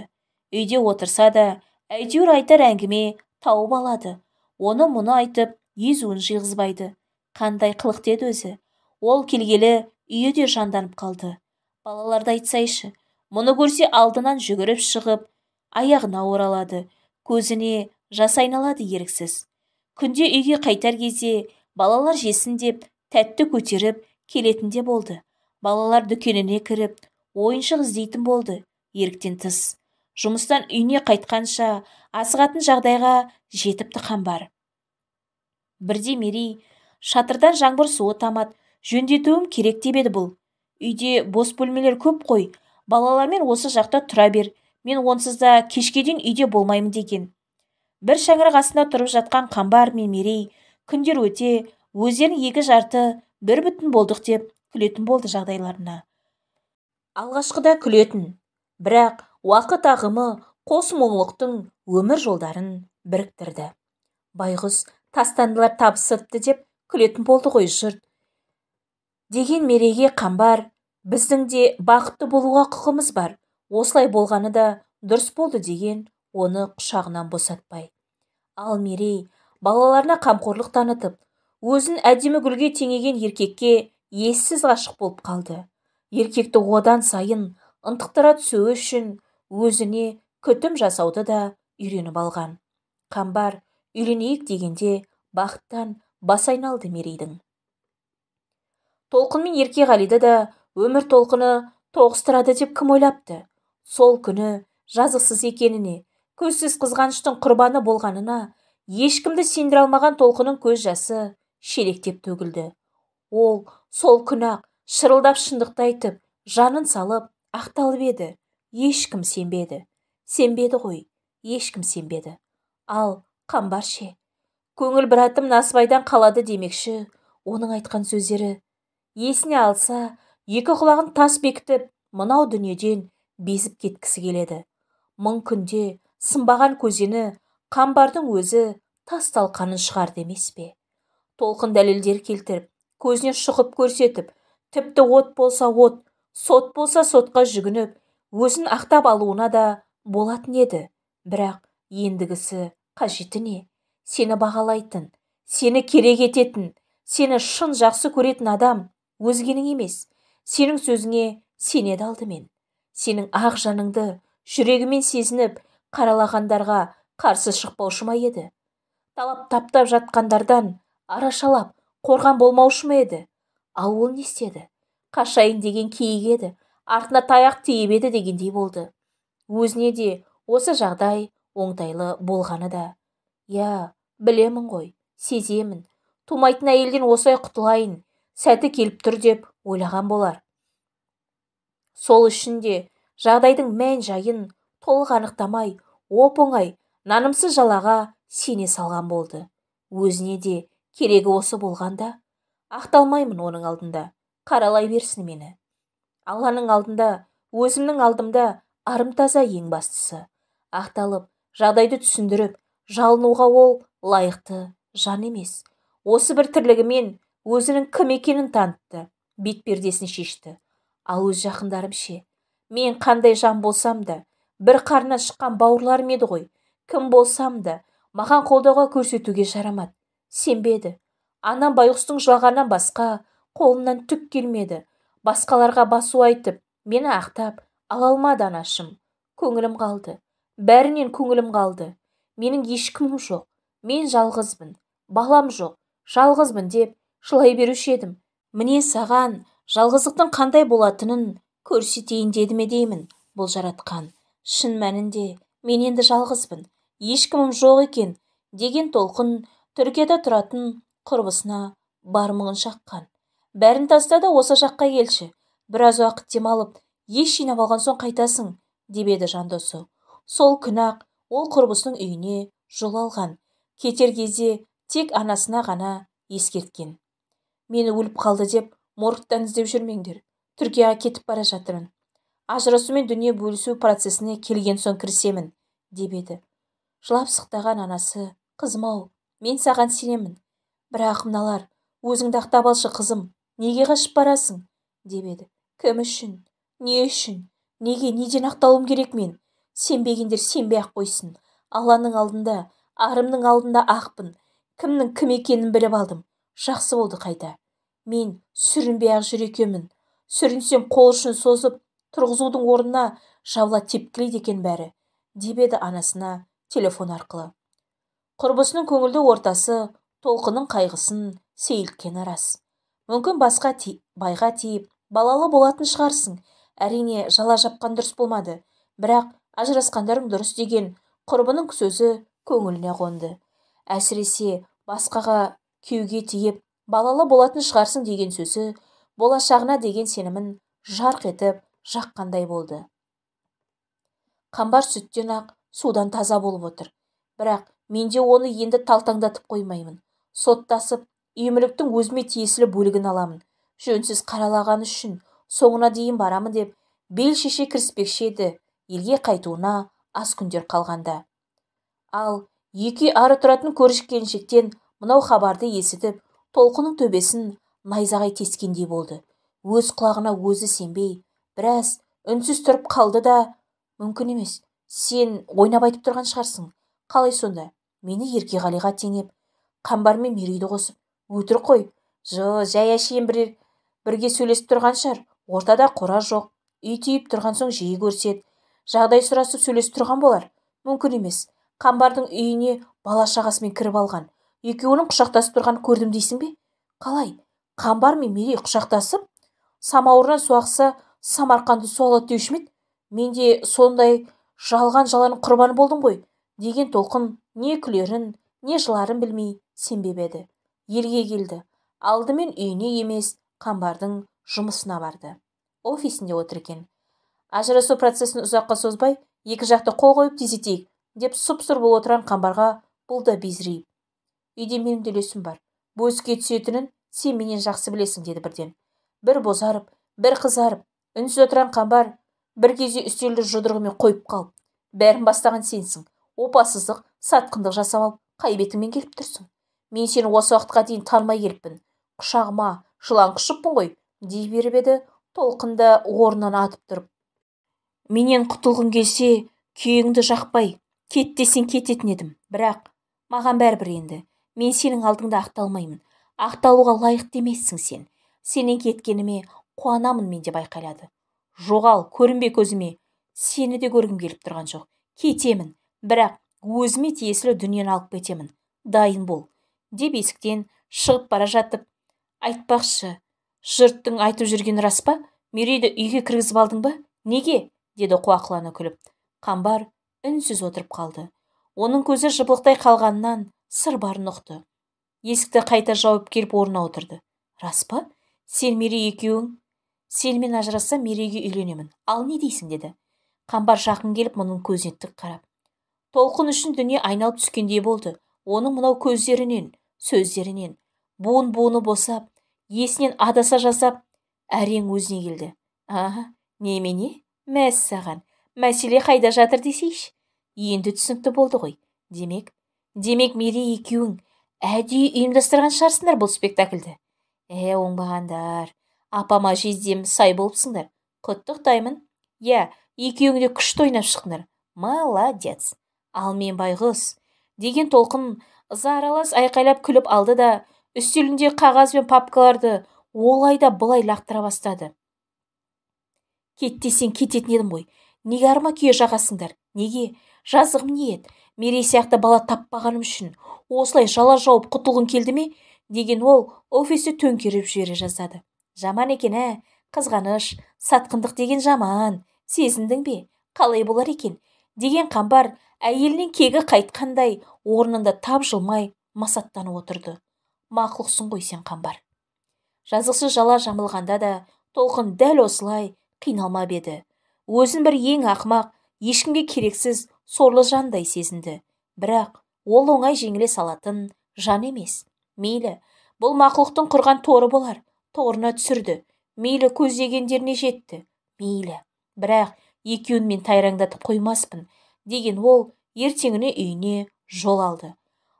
Үйде отырса да әйтеуір айтар әңгіме тауып алады. Оны мұны айтып езуін жиғызбайды. Қандай қылық деді өзі. Ол келгелі үйі де жанданып қалды. Балаларды айтсайшы, мұны көрсе алдынан жүгіріп шығып, аяғына оралады, көзіне жас айналады еріксіз. Күнде үйге қайтар кезде балалар жесін деп тәтті көтеріп келетін де болды. Балалар дүкеніне кіріп, ойыншық іздейтін болды, еріктен тыс. Жұмыстан үйіне қайтқанша асығатын жағдайға жетіпті Қамбар. Бірде Мерей шатырдан жаңбыр суы тамады, жөндетуім керек деп еді бұл. Үйде бос бөлмелер көп қой, балалармен осы жақта тұра бер, мен онсыз да кешке дейін үйде болмаймын деген. Бір шаңырақ астында тұрып жатқан Қамбар мен Мерей күндер өте өздерін екі жарты бір бүтін болдық деп күлетін болды жағдайларына. Алғашқыда күлетін, бірақ уақыт ағымы қос мұңлықтың өмір жолдарын біріктірді. Байғұс тастандылар табысыпты деп күлетін болды ғой жұрт. Деген Мерейге Қамбар, біздің де бақытты болуға құқымыз бар, осылай болғаны да дұрыс болды деген оны құшағынан босатпай. Ал Мерей балаларына қамқорлық танытып, өзін әдемі гүлге теңеген еркекке ессіз ғашық болып қалды. Еркекті одан сайын ынтықтыра түсуі үшін өзіне күтім жасауды да үйреніп алған. Қамбар үйленейік дегенде бақыттан бас айналды Мерейдің. Толқын мен Еркеғалиді да өмір толқыны тоғыстырады деп кім ойлапты? Сол күні жазықсыз екеніне, көзсіз қызғаныштың құрбаны болғанына ешкімді сендіре алмаған Толқынның көз жасы шелектеп төгілді. Ол сол күні-ақ шырылдап шындықты айтып, жанын салып, ақталып еді. Ешкім сенбеді. Сенбеді ғой, ешкім сенбеді. Ал Қамбар ше? Көңіл бір атым насыбайдан қалады демекші, оның айтқан сөздері. Есіне алса, екі құлағын тас бекітіп, мынау дүниеден безіп кеткісі келеді. Мың күнде сынбаған көзені Қамбардың өзі тас талқанын шығарды емес пе? Толқын дәлелдер келтіріп, көзіне шұқып көрсетіп, тіпті от болса от, сот болса сотқа жүгініп, өзін ақтап алуына да болатын еді. Бірақ ендігісі қажеті не? Сені бағалайтын, сені керек ететін, сені шын жақсы көретін адам өзгенің емес, сенің сөзіңе сенеді алдымен. Сенің ақ жаныңды жүрегімен сезініп, қаралағандарға қарсы шықпаушы ма еді? Талап таптап жатқандардан арашалап, қорған болмаушы ма еді? Ал ол не істеді? Қашайын деген кейік еді, артына таяқ тиіп еді дегендей болды. Өзіне де осы жағдай оңтайлы болғаны да. Я, білемін ғой, сеземін. Тумайтын әйелден осылай құтылайын, сәті келіп тұр деп ойлаған болар. Сол үшін де жағдайдың мән-жайын толық анықтамай, оп-оңай нанымсыз жалаға сене салған болды. Өзіне де керегі осы болғанда, ақталмаймын оның алдында, қаралай берсін мені. Алланың алдында, өзімнің алдымда арым таза ең бастысы. Ақталып, жағдайды түсіндіріп, жалынуға ол лайықты жан емес. Осы бір тірлігімен өзінің кім екенін танытты, бет пердесін шешті. Ал өз жақындарым ше, мен қандай жан болсам да, бір қарнынан шыққан бауырларым еді ғой. Кім болсам да, маған қолдауға көрсетуге жарамады. Сенбеді. Анам байғұстың жылағаннан басқа қолынан түк келмеді. Басқаларға басу айтып, мені ақтап ала алмады анашым. Көңілім қалды. Бәрінен көңілім қалды. Менің ешкімім жоқ. Мен жалғызбын. Балам жоқ. Жалғызбын деп жылай беруші едім. Міне саған жалғыздықтың қандай болатынын көрсетейін деді ме деймін бұл жаратқан. Шын мәнінде мен енді жалғызбын. Ешкімім жоқ екен деген толқын Түркияда тұратын құрбысына бар мұңын шаққан. Бәрін таста да осы жаққа келші. Біраз уақыт демалып, ес жинап алған соң қайтасың, деп еді жандосы. Сол күні-ақ ол құрбысының үйіне жол алған. Кетер кезде тек анасына ғана ескерткен. Мені өліп қалды деп моргтан іздеп жүрмеңдер. Түркияға кетіп бара жатырмын. Ажырасу мен дүние бөлісу процесіне келген соң кірісемін, деп еді. Жылап сықтаған анасы, қызым-ау, мен саған сенемін. Бірақ мыналар, өзіңді ақтап алшы қызым, неге қашып барасың, деп еді. Кім үшін, не үшін, неге, неден ақталуым керек мен? Сенбегендер сенбей-ақ қойсын. Алланың алдында, арымның алдында ақпын. Кімнің кім екенін біліп алдым. Жақсы болды қайта. Мен сүрінбей-ақ жүр екенмін. Сүрінсем қол ұшын созып, тұрғызудың орнына жабыла тепкілейді екен бәрі, деп еді анасына телефон арқылы. Құрбысының көңілді ортасы толқынның қайғысын сейілткені рас. Мүмкін басқа байға тиіп, балалы болатын шығарсың. Әрине, жала жапқан дұрыс болмады. Бірақ ажырасқандарың дұрыс деген құрбының сөзі көңіліне қонды. Әсіресе басқаға күйеуге тиіп, балалы болатын шығарсың деген сөзі болашағына деген сенімін жарқ етіп жаққандай болды. Қамбар сүттен ақ, судан таза болып отыр. Бірақ мен де оны енді талтаңдатып қоймаймын. Соттасып, үй-мүліктің өзіме тиесілі бөлігін аламын. Жөнсіз қаралаған үшін соңына дейін барамын деп бел шеше кіріспекші еді елге қайтуына аз күндер қалғанда. Ал екі ары тұратын көрші келіншектен мынау хабарды есітіп, толқынның төбесін найзағай тескендей болды. Өз құлағына өзі сенбей, біраз үнсіз тұрып қалды да, мүмкін емес, сен ойнап айтып тұрған шығарсың. Қалай сонда? Мені Еркеғалиға теңеп, Қамбар мен Мерейді қосып, өтірік қой. Жо, жай әшейін бірге сөйлесіп тұрған шығар. Ортада қора жоқ, үй түйіп тұрған соң жиі көрсет. Жағдай сұрасып сөйлесіп тұрған болар. Мүмкін емес. Қамбардың үйіне бала шағасымен кіріп алған. Екеуінің құшақтасып тұрғанын көрдім дейсің бе? Қалай? Қамбар мен Мерей құшақтасып, самауырынан су ақса, Самарқанды су алады деуші ме еді? Мен де сондай жалған жаланың құрбаны болдым ғой, деген толқын не күлерін, не жыларын білмей сенбеп еді. Елге келді. Алдымен үйіне емес, Қамбардың жұмысына барды. Офисінде отыр екен. Ажырасу процесін ұзаққа созбай, екі жақты қол қойып тездетейік, деп сұп-сұр болып отырған Қамбарға бұл да безірейіп. Үйде менің де үлесім бар. Бөліске түсетінін сен менен жақсы білесің, деді бірден. Бір бозарып, бір қызарып, үнсіз отырған Қамбар бір кезде үстелді жұдырығымен қойып қалып, бәрін бастаған сенсің. Опасыздық, сатқындық жасап алып, қай бетіңмен келіп тұрсың? Мен сені осы уақытқа дейін танымай келіппін. Құшағыма жылан құшыппын ғой, дей беріп еді, толқында орнынан атып тұрып. Менен құтылғың келсе, күйегіңді жақпай, кет десең кететін едім. Бірақ маған бәрібір енді. Мен сенің алдыңда ақталмаймын. Ақталуға лайықты емессің сен. Сенен кеткеніме қуанамын мен, деп айқайлады. Жоғал, көрінбе көзіме. Сені де көргім келіп тұрған жоқ. Кетемін, бірақ өзіме тиесілі дүниені алып кетемін. Дайын бол, деп есіктен шығып бара жатып, айтпақшы, жұрттың айтып жүргені рас па? Мерейді үйге кіргізіп алдың ба? Неге? Деді қуақылана күліп. Қамбар үнсіз отырып қалды. Оның көзі жыпылықтай қалғаннан сыр барын ұқты. Есікті қайта жауып келіп орнына отырды. Рас па? Сен Мерей екеуің? Сенімен ажырассам Мерейге үйленемін. Ал не дейсің, деді. Қамбар жақын келіп мұның көзіне тік қарап. Толқын үшін дүние айналып түскендей болды. Оның мынау көздерінен, сөздерінен, буын-буыны босап, есінен адаса жасап, әрең өзіне келді. Аха, немене? Мәссаған, мәселе қайда жатыр десейші? Енді түсінікті болды ғой. Демек Мерей екеуің әдейі ұйымдастырған шығарсыңдар бұл спектакльді. Оңбағандар, апама жездем сай болыпсыңдар. Құттықтаймын. Иә, екеуің де күшті ойнап шықтыңдар. Молодец. Ал мен байғұс, деген Толқын ыза аралас айқайлап күліп алды да, үстелінде қағаз бен папкаларды олай да былай лақтыра бастады. Кет десең кететін едім ғой. Неге арма күйе жағасыңдар? Неге? Жазығым не еді? Мерей сияқты бала таппағаным үшін осылай жала жауып құтылғың келді ме? Деген ол офисті төңкеріп жібере жаздады. Жаман екен, ә? Қызғаныш, сатқындық деген жаман. Сезіндің бе? Қалай болар екен? Деген Қамбар әйелінен кегі қайтқандай орнында тапжылмай масаттанып отырды. Мақұлсың ғой сен, Қамбар. Жазықсыз жала жамылғанда да Толқын дәл осылай қиналмап еді. Өзін бір ең ақымақ, ешкімге керексіз сорлы жандай сезінді. Бірақ ол оңай жеңіле салатын жан емес. Мейлі, бұл мақұлықтың құрған торы болар, торына түсірді. Мейлі, көздегендеріне жетті. Мейлі, бірақ екеуін мен тайраңдатып қоймаспын, деген ол ертеңіне үйіне жол алды.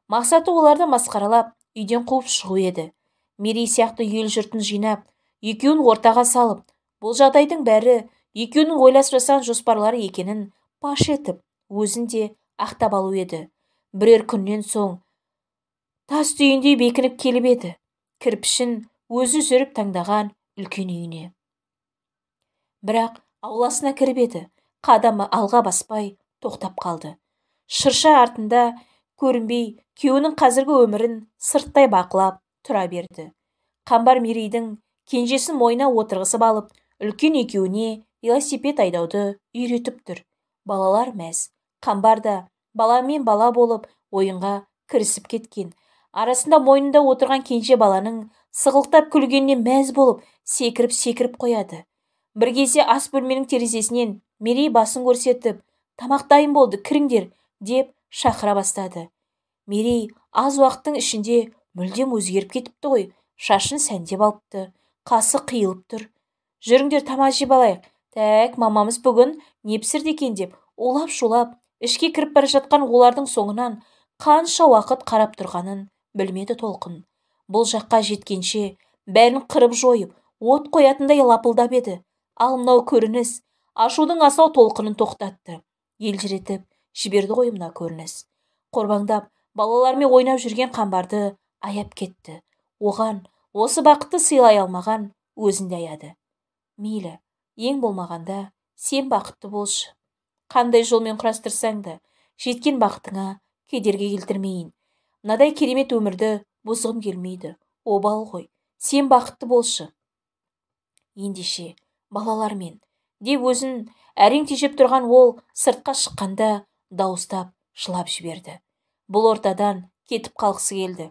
Мақсаты оларды масқаралап, үйден қуып шығу еді. Мерей сияқты ел жұртын жинап, екеуін ортаға салып, бұл жағдайдың бәрі екеуінің ойласып жасаған жоспарлары екенін паш етіп, өзін де ақтап алу еді. Бірер күннен соң тас түйіндей бекініп келіп еді. Кірпішін өзі жүріп таңдаған үлкен үйіне. Бірақ ауласына кіріп еді, қадамы алға баспай тоқтап қалды. Шырша артында көрінбей, күйеуінің қазіргі өмірін сырттай бақылап тұра берді. Қамбар Мерейдің кенжесін мойнына отырғызып алып, үлкен екеуіне велосипед айдауды үйретіп тұр. Балалар мәз. Қамбар да баламен бала болып ойынға кірісіп кеткен. Арасында мойнында отырған кенже баланың сығылықтап күлгеніне мәз болып секіріп-секіріп қояды. Бір кезде ас бөлменің терезесінен Мерей басын көрсетіп, тамақ дайын болды, кіріңдер, деп шақыра бастады. Мерей аз уақыттың ішінде мүлдем өзгеріп кетіпті ғой, шашын сәндеп алыпты, қасы қиылып тұр. Жүріңдер, тамақ жеп алайық. Тәк, мамамыз бүгін не пісірді екен деп улап-шулап ішке кіріп бара жатқан олардың соңынан қанша уақыт қарап тұрғанын білмеді Толқын. Бұл жаққа жеткенше бәрін қырып жойып, от қоятындай лапылдап еді. Ал мынау көрініс ашудың асау толқынын тоқтатты. Елжіретіп жіберді ғой мына көрініс. Қорбаңдап балалармен ойнап жүрген Қамбарды аяп кетті. Оған осы бақытты сыйлай алмаған өзін де аяды. Мейлі, ең болмағанда сен бақытты болшы. Қандай жолмен құрастырсаң да жеткен бақытыңа кедергі келтірмейін. Мынадай керемет өмірді бұзғым келмейді. Обал ғой, сен бақытты болшы. Ендеше балалармен, деп өзін әрең тежеп тұрған ол сыртқа шыққанда дауыстап жылап жіберді. Бұл ортадан кетіп қалғысы келді.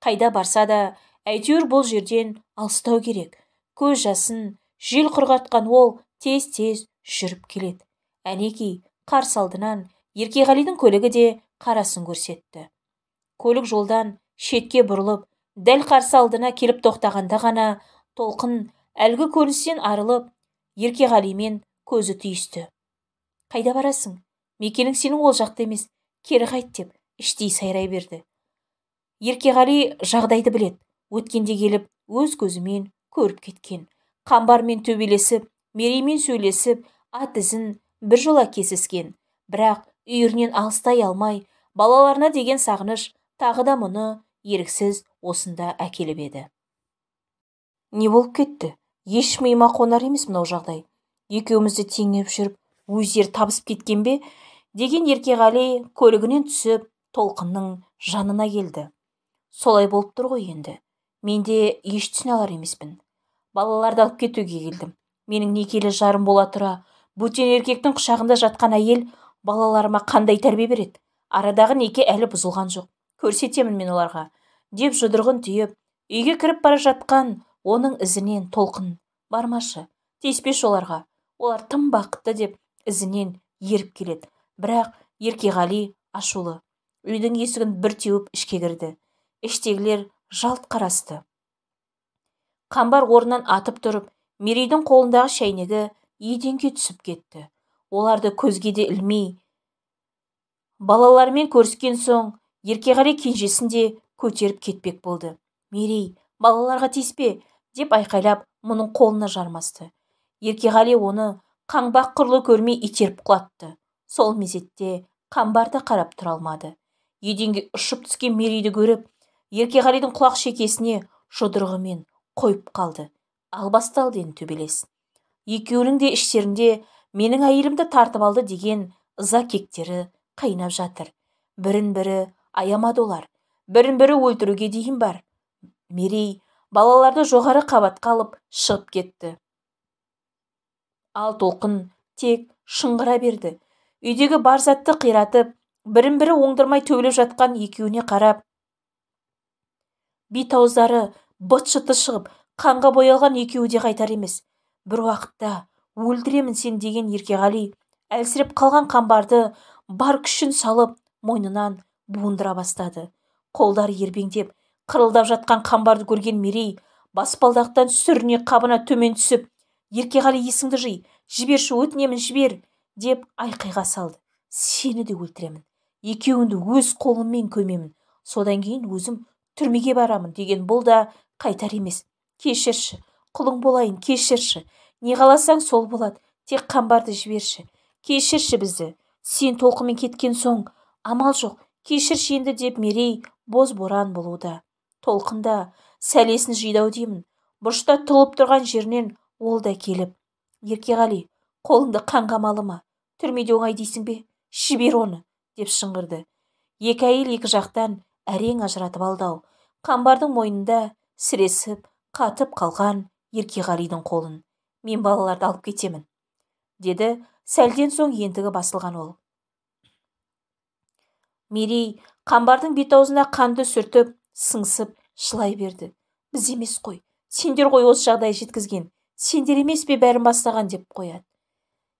Қайда барса да әйтеуір бұл жерден алыстау керек. Көз жасын жел құрғатқан ол тез-тез жүріп келеді. Әнекей, қарсы алдынан Еркеғалидың көлігі де қарасын көрсетті. Көлік жолдан шетке бұрылып, дәл қарсы алдына келіп тоқтағанда ғана Толқын әлгі көріністен арылып, Еркеғалимен көзі түйісті. Қайда барасың? Мекенің сенің ол жақта емес, кері қайт деп іштей сайрай берді. Еркеғали жағдайды біледі. Өткенде келіп өз көзімен көріп кеткен. Қамбармен төбелесіп, Мереймен сөйлесіп, ат ізін бір жола кесіскен. Бірақ үйірінен алыстай алмай, балаларына деген сағыныш тағы да мұны еріксіз осында әкеліп еді. Не болып кетті? Еш миыма қонар емес мынау жағдай. Екеумізді теңеп жүріп, өздері табысып кеткен бе? Деген Еркеғали көлігінен түсіп, Толқынның жанына келді. Солай болып тұр ғой енді. Мен де еш түсіне алар емеспін. Балаларды алып кетуге келдім. Менің некелі жарым бола тұра, бөтен еркектің құшағында жатқан әйел балаларыма қандай тәрбие береді? Арадағы неке әлі бұзылған жоқ. Көрсетемін мен оларға, деп жұдырығын түйіп, үйге кіріп бара жатқан оның ізінен Толқын, бармашы, тиіспеші оларға, олар тым бақытты деп ізінен еріп келеді. Бірақ Еркеғали ашулы. Үйдің есігін бір теуіп ішке кірді. Іштегілер жалт қарасты. Қамбар орнынан атып тұрып, Мерейдің қолындағы шәйнегі еденге түсіп кетті. Оларды көзге де ілмей, балаларымен көріскен соң, Еркеғали кенжесін де көтеріп кетпек болды. Мерей, балаларға тиіспе, деп айқайлап, мұның қолына жармасты. Еркеғали оны қаңбақ құрлы көрмей итеріп құлатты. Сол мезетте Қамбар да қарап тұра алмады. Еденге ұшып түскен Мерейді көріп, Еркеғалидың құлақ шекесіне жұдырығымен қойып қалды. Ал басталды енді төбелес. Екеуінің де іштерінде менің әйелімді тартып алды деген ыза кектері қайнап жатыр. Бірін-бірі аямады олар. Бірін-бірі өлтіруге дейін бар. Мерей балаларды жоғары қабатқа алып шығып кетті. Ал Толқын тек шыңғыра берді. Үйдегі бар затты қиратып, бірін-бірі оңдырмай төбелеп жатқан екеуіне қарап, бет ауыздары быт-шыты шығып, қанға боялған екеуі де қайтар емес. Бір уақытта өлтіремін сен деген Еркеғали әлсіреп қалған Қамбарды бар күшін салып мойнынан буындыра бастады. Қолдары ербеңдеп, қырылдап жатқан Қамбарды көрген Мерей баспалдақтан сүріне қабына төмен түсіп, Еркеғали есіңді жи, жіберші, өтінемін, жібер, деп айқайға салды. Сені де өлтіремін, екеуіңді өз қолыммен көмемін, содан кейін өзім түрмеге барамын деген бұл да қайтар емес. Кешірші, құлың болайын, кешірші, не қаласаң сол болады, тек Қамбарды жіберші, кешірші бізді, сен Толқынмен кеткен соң амал жоқ, кешірші енді деп Мерей боз боран болуда. Толқын да сәлесін жидау деймін, бұрышта тұлып тұрған жерінен ол да келіп, Еркеғали, қолыңды қанға малыма, түрмеде оңай дейсің бе, жібер оны, деп шыңғырды. Екі әйел екі жақтан әрең ажыратып алды-ау. Қамбардың мойнында сіресіп, қатып қалған Еркеғалидың қолын. Мен балаларды алып кетемін, деді сәлден соң ентігі басылған ол. Мерей Қамбардың бет аузына қанды сүртіп, сыңсып жылай берді. Біз емес қой, сендер ғой осы жағдайға жеткізген, сендер емес пе бәрін бастаған деп қояды.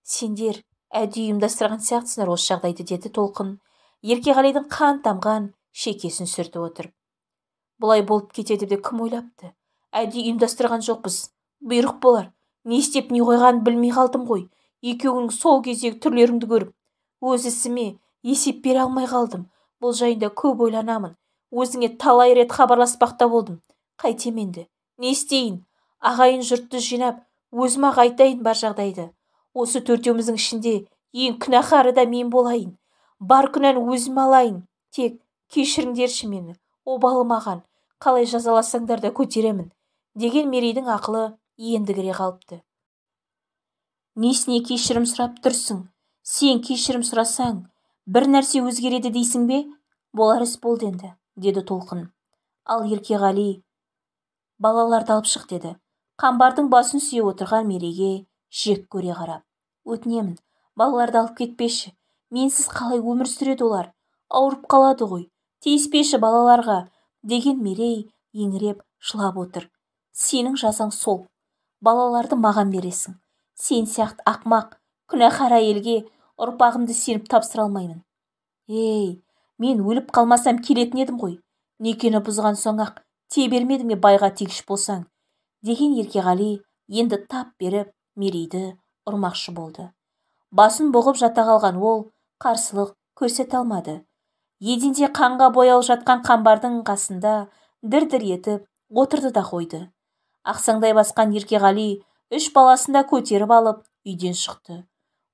Сендер әдейі ұйымдастырған сияқтысыңдар осы жағдайды, деді Толқын, Еркеғалидың қан тамған шекесін сүртіп отырып. Бұлай болып кетеді деп кім ойлапты? Әдейі ұйымдастырған жоқпыз, бұйрық болар. Не істеп не қойғанын білмей қалдым ғой. Екеуіңнің сол кездегі түрлеріңді көріп, өз ісіме есеп бере алмай қалдым. Бұл жайында көп ойланамын. Өзіңе талай рет хабарласпақта болдым. Қайтем енді? Не істейін? Ағайын жұртты жинап, өзім-ақ айтайын бар жағдайды. Осы төртеуміздің ішінде ең күнәһары да мен болайын. Бар күнәні өзім алайын. Тек кешіріңдерші мені, обалы маған. Қалай жазаласаңдар да көтеремін, деген Мерейдің ақылы енді кіре қалыпты. Несіне кешірім сұрап тұрсың? Сен кешірім сұрасаң, бір нәрсе өзгереді дейсің бе? Болар іс болды енді, деді Толқын. Ал Еркеғали балаларды алып шық, деді. Қамбардың басын сүйеп отырған Мерейге жек көре қарап. Өтінемін, балаларды алып кетпеші. Менсіз қалай өмір сүреді олар? Ауырып қалады ғой. Тиіспеші балаларға, деген Мерей еңіреп жылап отыр. Сенің жазаң сол. Балаларды маған бересің. Сен сияқты ақмақ, күнәһар әйелге ұрпағымды сеніп тапсыра алмаймын. Ей, мен өліп қалмасам келетін едім ғой. Некені бұзған соң-ақ те бермедің бе байға тегіш болсаң, деген Еркеғали енді тап беріп Мерейді ұрмақшы болды. Басын бұғып жата қалған ол қарсылық көрсете алмады. Еденде қанға боялып жатқан Қамбардың қасында дір-дір етіп отырды да қойды. Ақсаңдай басқан Еркеғали үш баласын да көтеріп алып үйден шықты.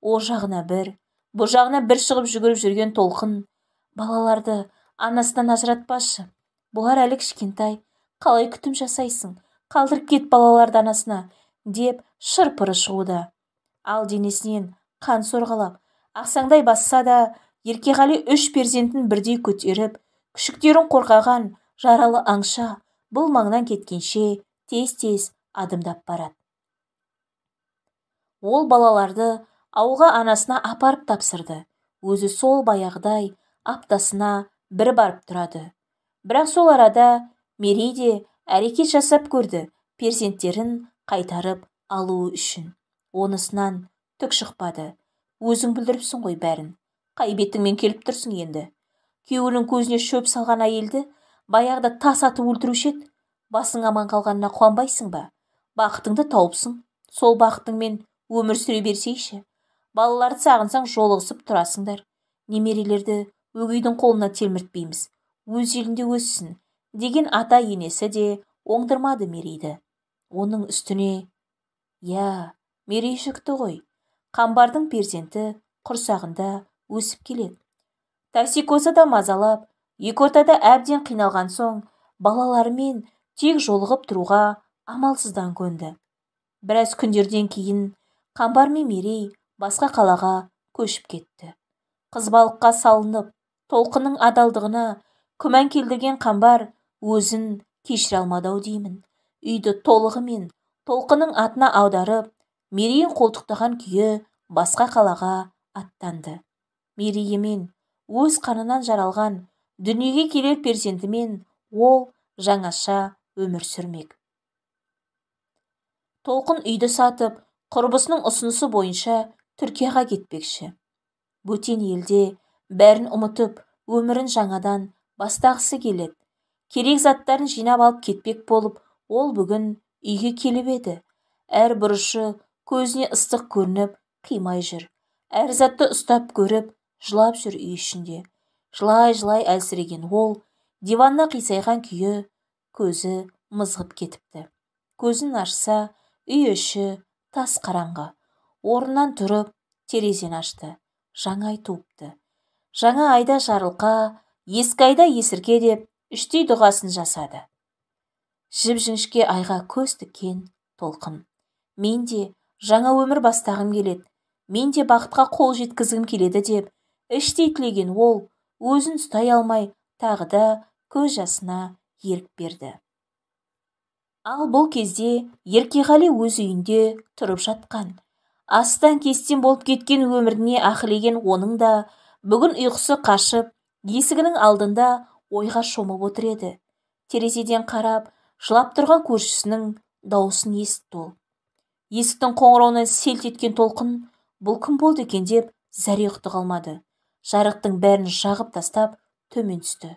О жағына бір, бұ жағына бір шығып жүгіріп жүрген Толқын, балаларды анасынан ажыратпашы. Бұлар әлі кішкентай, қалай күтім жасайсың, қалдырып кет балаларды анасына, деп шырпыры шығуда. Ал денесінен қан сорғалап, ақсаңдай басса да, Еркеғали үш перзентін бірдей көтеріп, күшіктерін қорғаған жаралы аңша бұл маңнан кеткенше тез-тез адымдап барады. Ол балаларды ауылға анасына апарып тапсырды. Өзі сол баяғыдай Аптасына бір барып тұрады. Бірақ сол арада Мерей де әрекет жасап көрді перзенттерін қайтарып алуы үшін. Онысынан түк шықпады. Өзің бүлдіріпсің ғой бәрін. Қай бетіңмен келіп тұрсың енді? Күйеуінің көзіне шөп салған әйелді баяғыда тас атып өлтіруші еді. Басың аман қалғанына қуанбайсың ба? Бақытыңды тауыпсың. Сол бақытыңмен өмір сүре берсейші. Балаларды сағынсаң жолығысып тұрасыңдар. Немерелерді өгейдің қолына телміртпейміз. Өз елінде өссін деген ата-енесі де оңдырмады Мерейді. Оның үстіне, я, Мерей жүкті ғой. Қамбардың перзенті құрсағында өсіп келеді. Токсикозы да мазалап, екі ортада әбден қиналған соң, балаларымен тек жолығып тұруға амалсыздан көнді. Біраз күндерден кейін Қамбар мен Мерей басқа қалаға көшіп кетті. Қызбалыққа салынып, Толқынның адалдығына күмән келтірген Қамбар өзін кешіре алмады-ау деймін. Үйді толығымен Толқынның атына аударып, Мерейін қолтықтаған күйі басқа қалаға аттанды. Мерейімен өз қанынан жаралған дүниеге келер перзентімен ол жаңаша өмір сүрмек. Толқын үйді сатып, құрбысының ұсынысы бойынша Түркияға кетпекші. Бөтен елде бәрін ұмытып, өмірін жаңадан бастағысы келеді. Керек заттарын жинап алып кетпек болып, ол бүгін үйге келіп еді. Әр бұрышы көзіне ыстық көрініп, қимай жүр. Әр затты ұстап көріп, жылап жүр үй ішінде. Жылай-жылай әлсіреген ол, диванна қисайған күйі көзі мызғып кетіпті. Көзін ашса, үй іші тас қараңғы. Орнынан тұрып, терезені ашты. Жаңа ай туыпты. Жаңа айда жарылқа, ескі айда есірке деп іштей дұғасын жасады. Жіп-жіңішке айға көз тіккен Толқын. Мен де жаңа өмір бастағым келеді. Мен де бақытқа қол жеткізгім келеді деп іштей тілеген ол, өзін ұстай алмай тағы да көз жасына ерік берді. Ал бұл кезде Еркеғали өз үйінде тұрып жатқан. Астан-кестен болып кеткен өміріне ақылеген оның да бүгін ұйқысы қашып, есігінің алдында ойға шомып отыр еді. Терезеден қарап, жылап тұрған көршісінің даусын есітті ол. Есіктің қоңырауынан селт еткен Толқын, бұл кім болды екен деп зәре құты қалмады. Жарықтың бәрін жағып тастап, төмен түсті.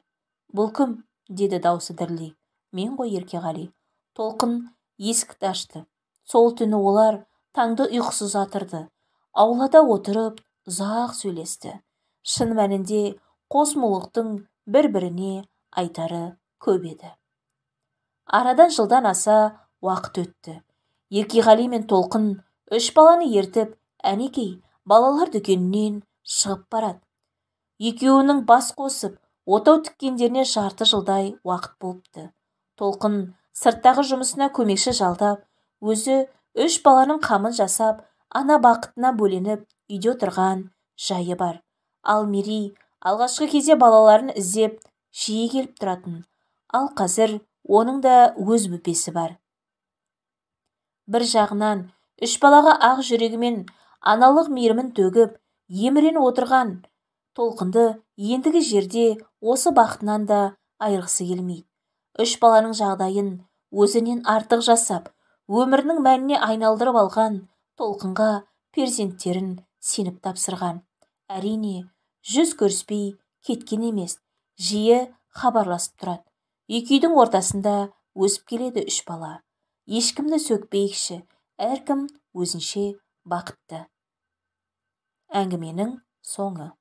Бұл кім? Деді даусы дірілдей. Мен ғой, Еркеғали. Толқын есікті ашты. Сол түні олар таңды ұйқысыз атырды. Аулада отырып ұзақ сөйлесті. Шын мәнінде қос мұңлықтың бір-біріне айтары көп еді. Арадан жылдан аса уақыт өтті. Еркеғали мен Толқын үш баланы ертіп, әнекей балалар дүкенінен шығып барады. Екеуінің бас қосып, отау тіккендеріне жарты жылдай уақыт болыпты. Толқын сырттағы жұмысына көмекші жалдап, өзі үш баланың қамын жасап, ана бақытына бөленіп үйде отырған жайы бар. Ал Мерей алғашқы кезде балаларын іздеп жиі келіп тұратын. Ал қазір оның да өз бөпесі бар. Бір жағынан үш балаға ақ жүрегімен аналық мейірімін төгіп, емірен отырған Толқынды ендігі жерде осы бақытынан да айырғысы келмейді. Үш баланың жағдайын өзінен артық жасап, өмірінің мәніне айналдырып алған Толқынға перзенттерін сеніп тапсырған. Әрине, жүз көріспей кеткен емес, жиі хабарласып тұрады. Екі үйдің ортасында өсіп келеді үш бала. Ешкімді сөкпейікші, әркім өзінше бақытты. Әңгіменің соңы.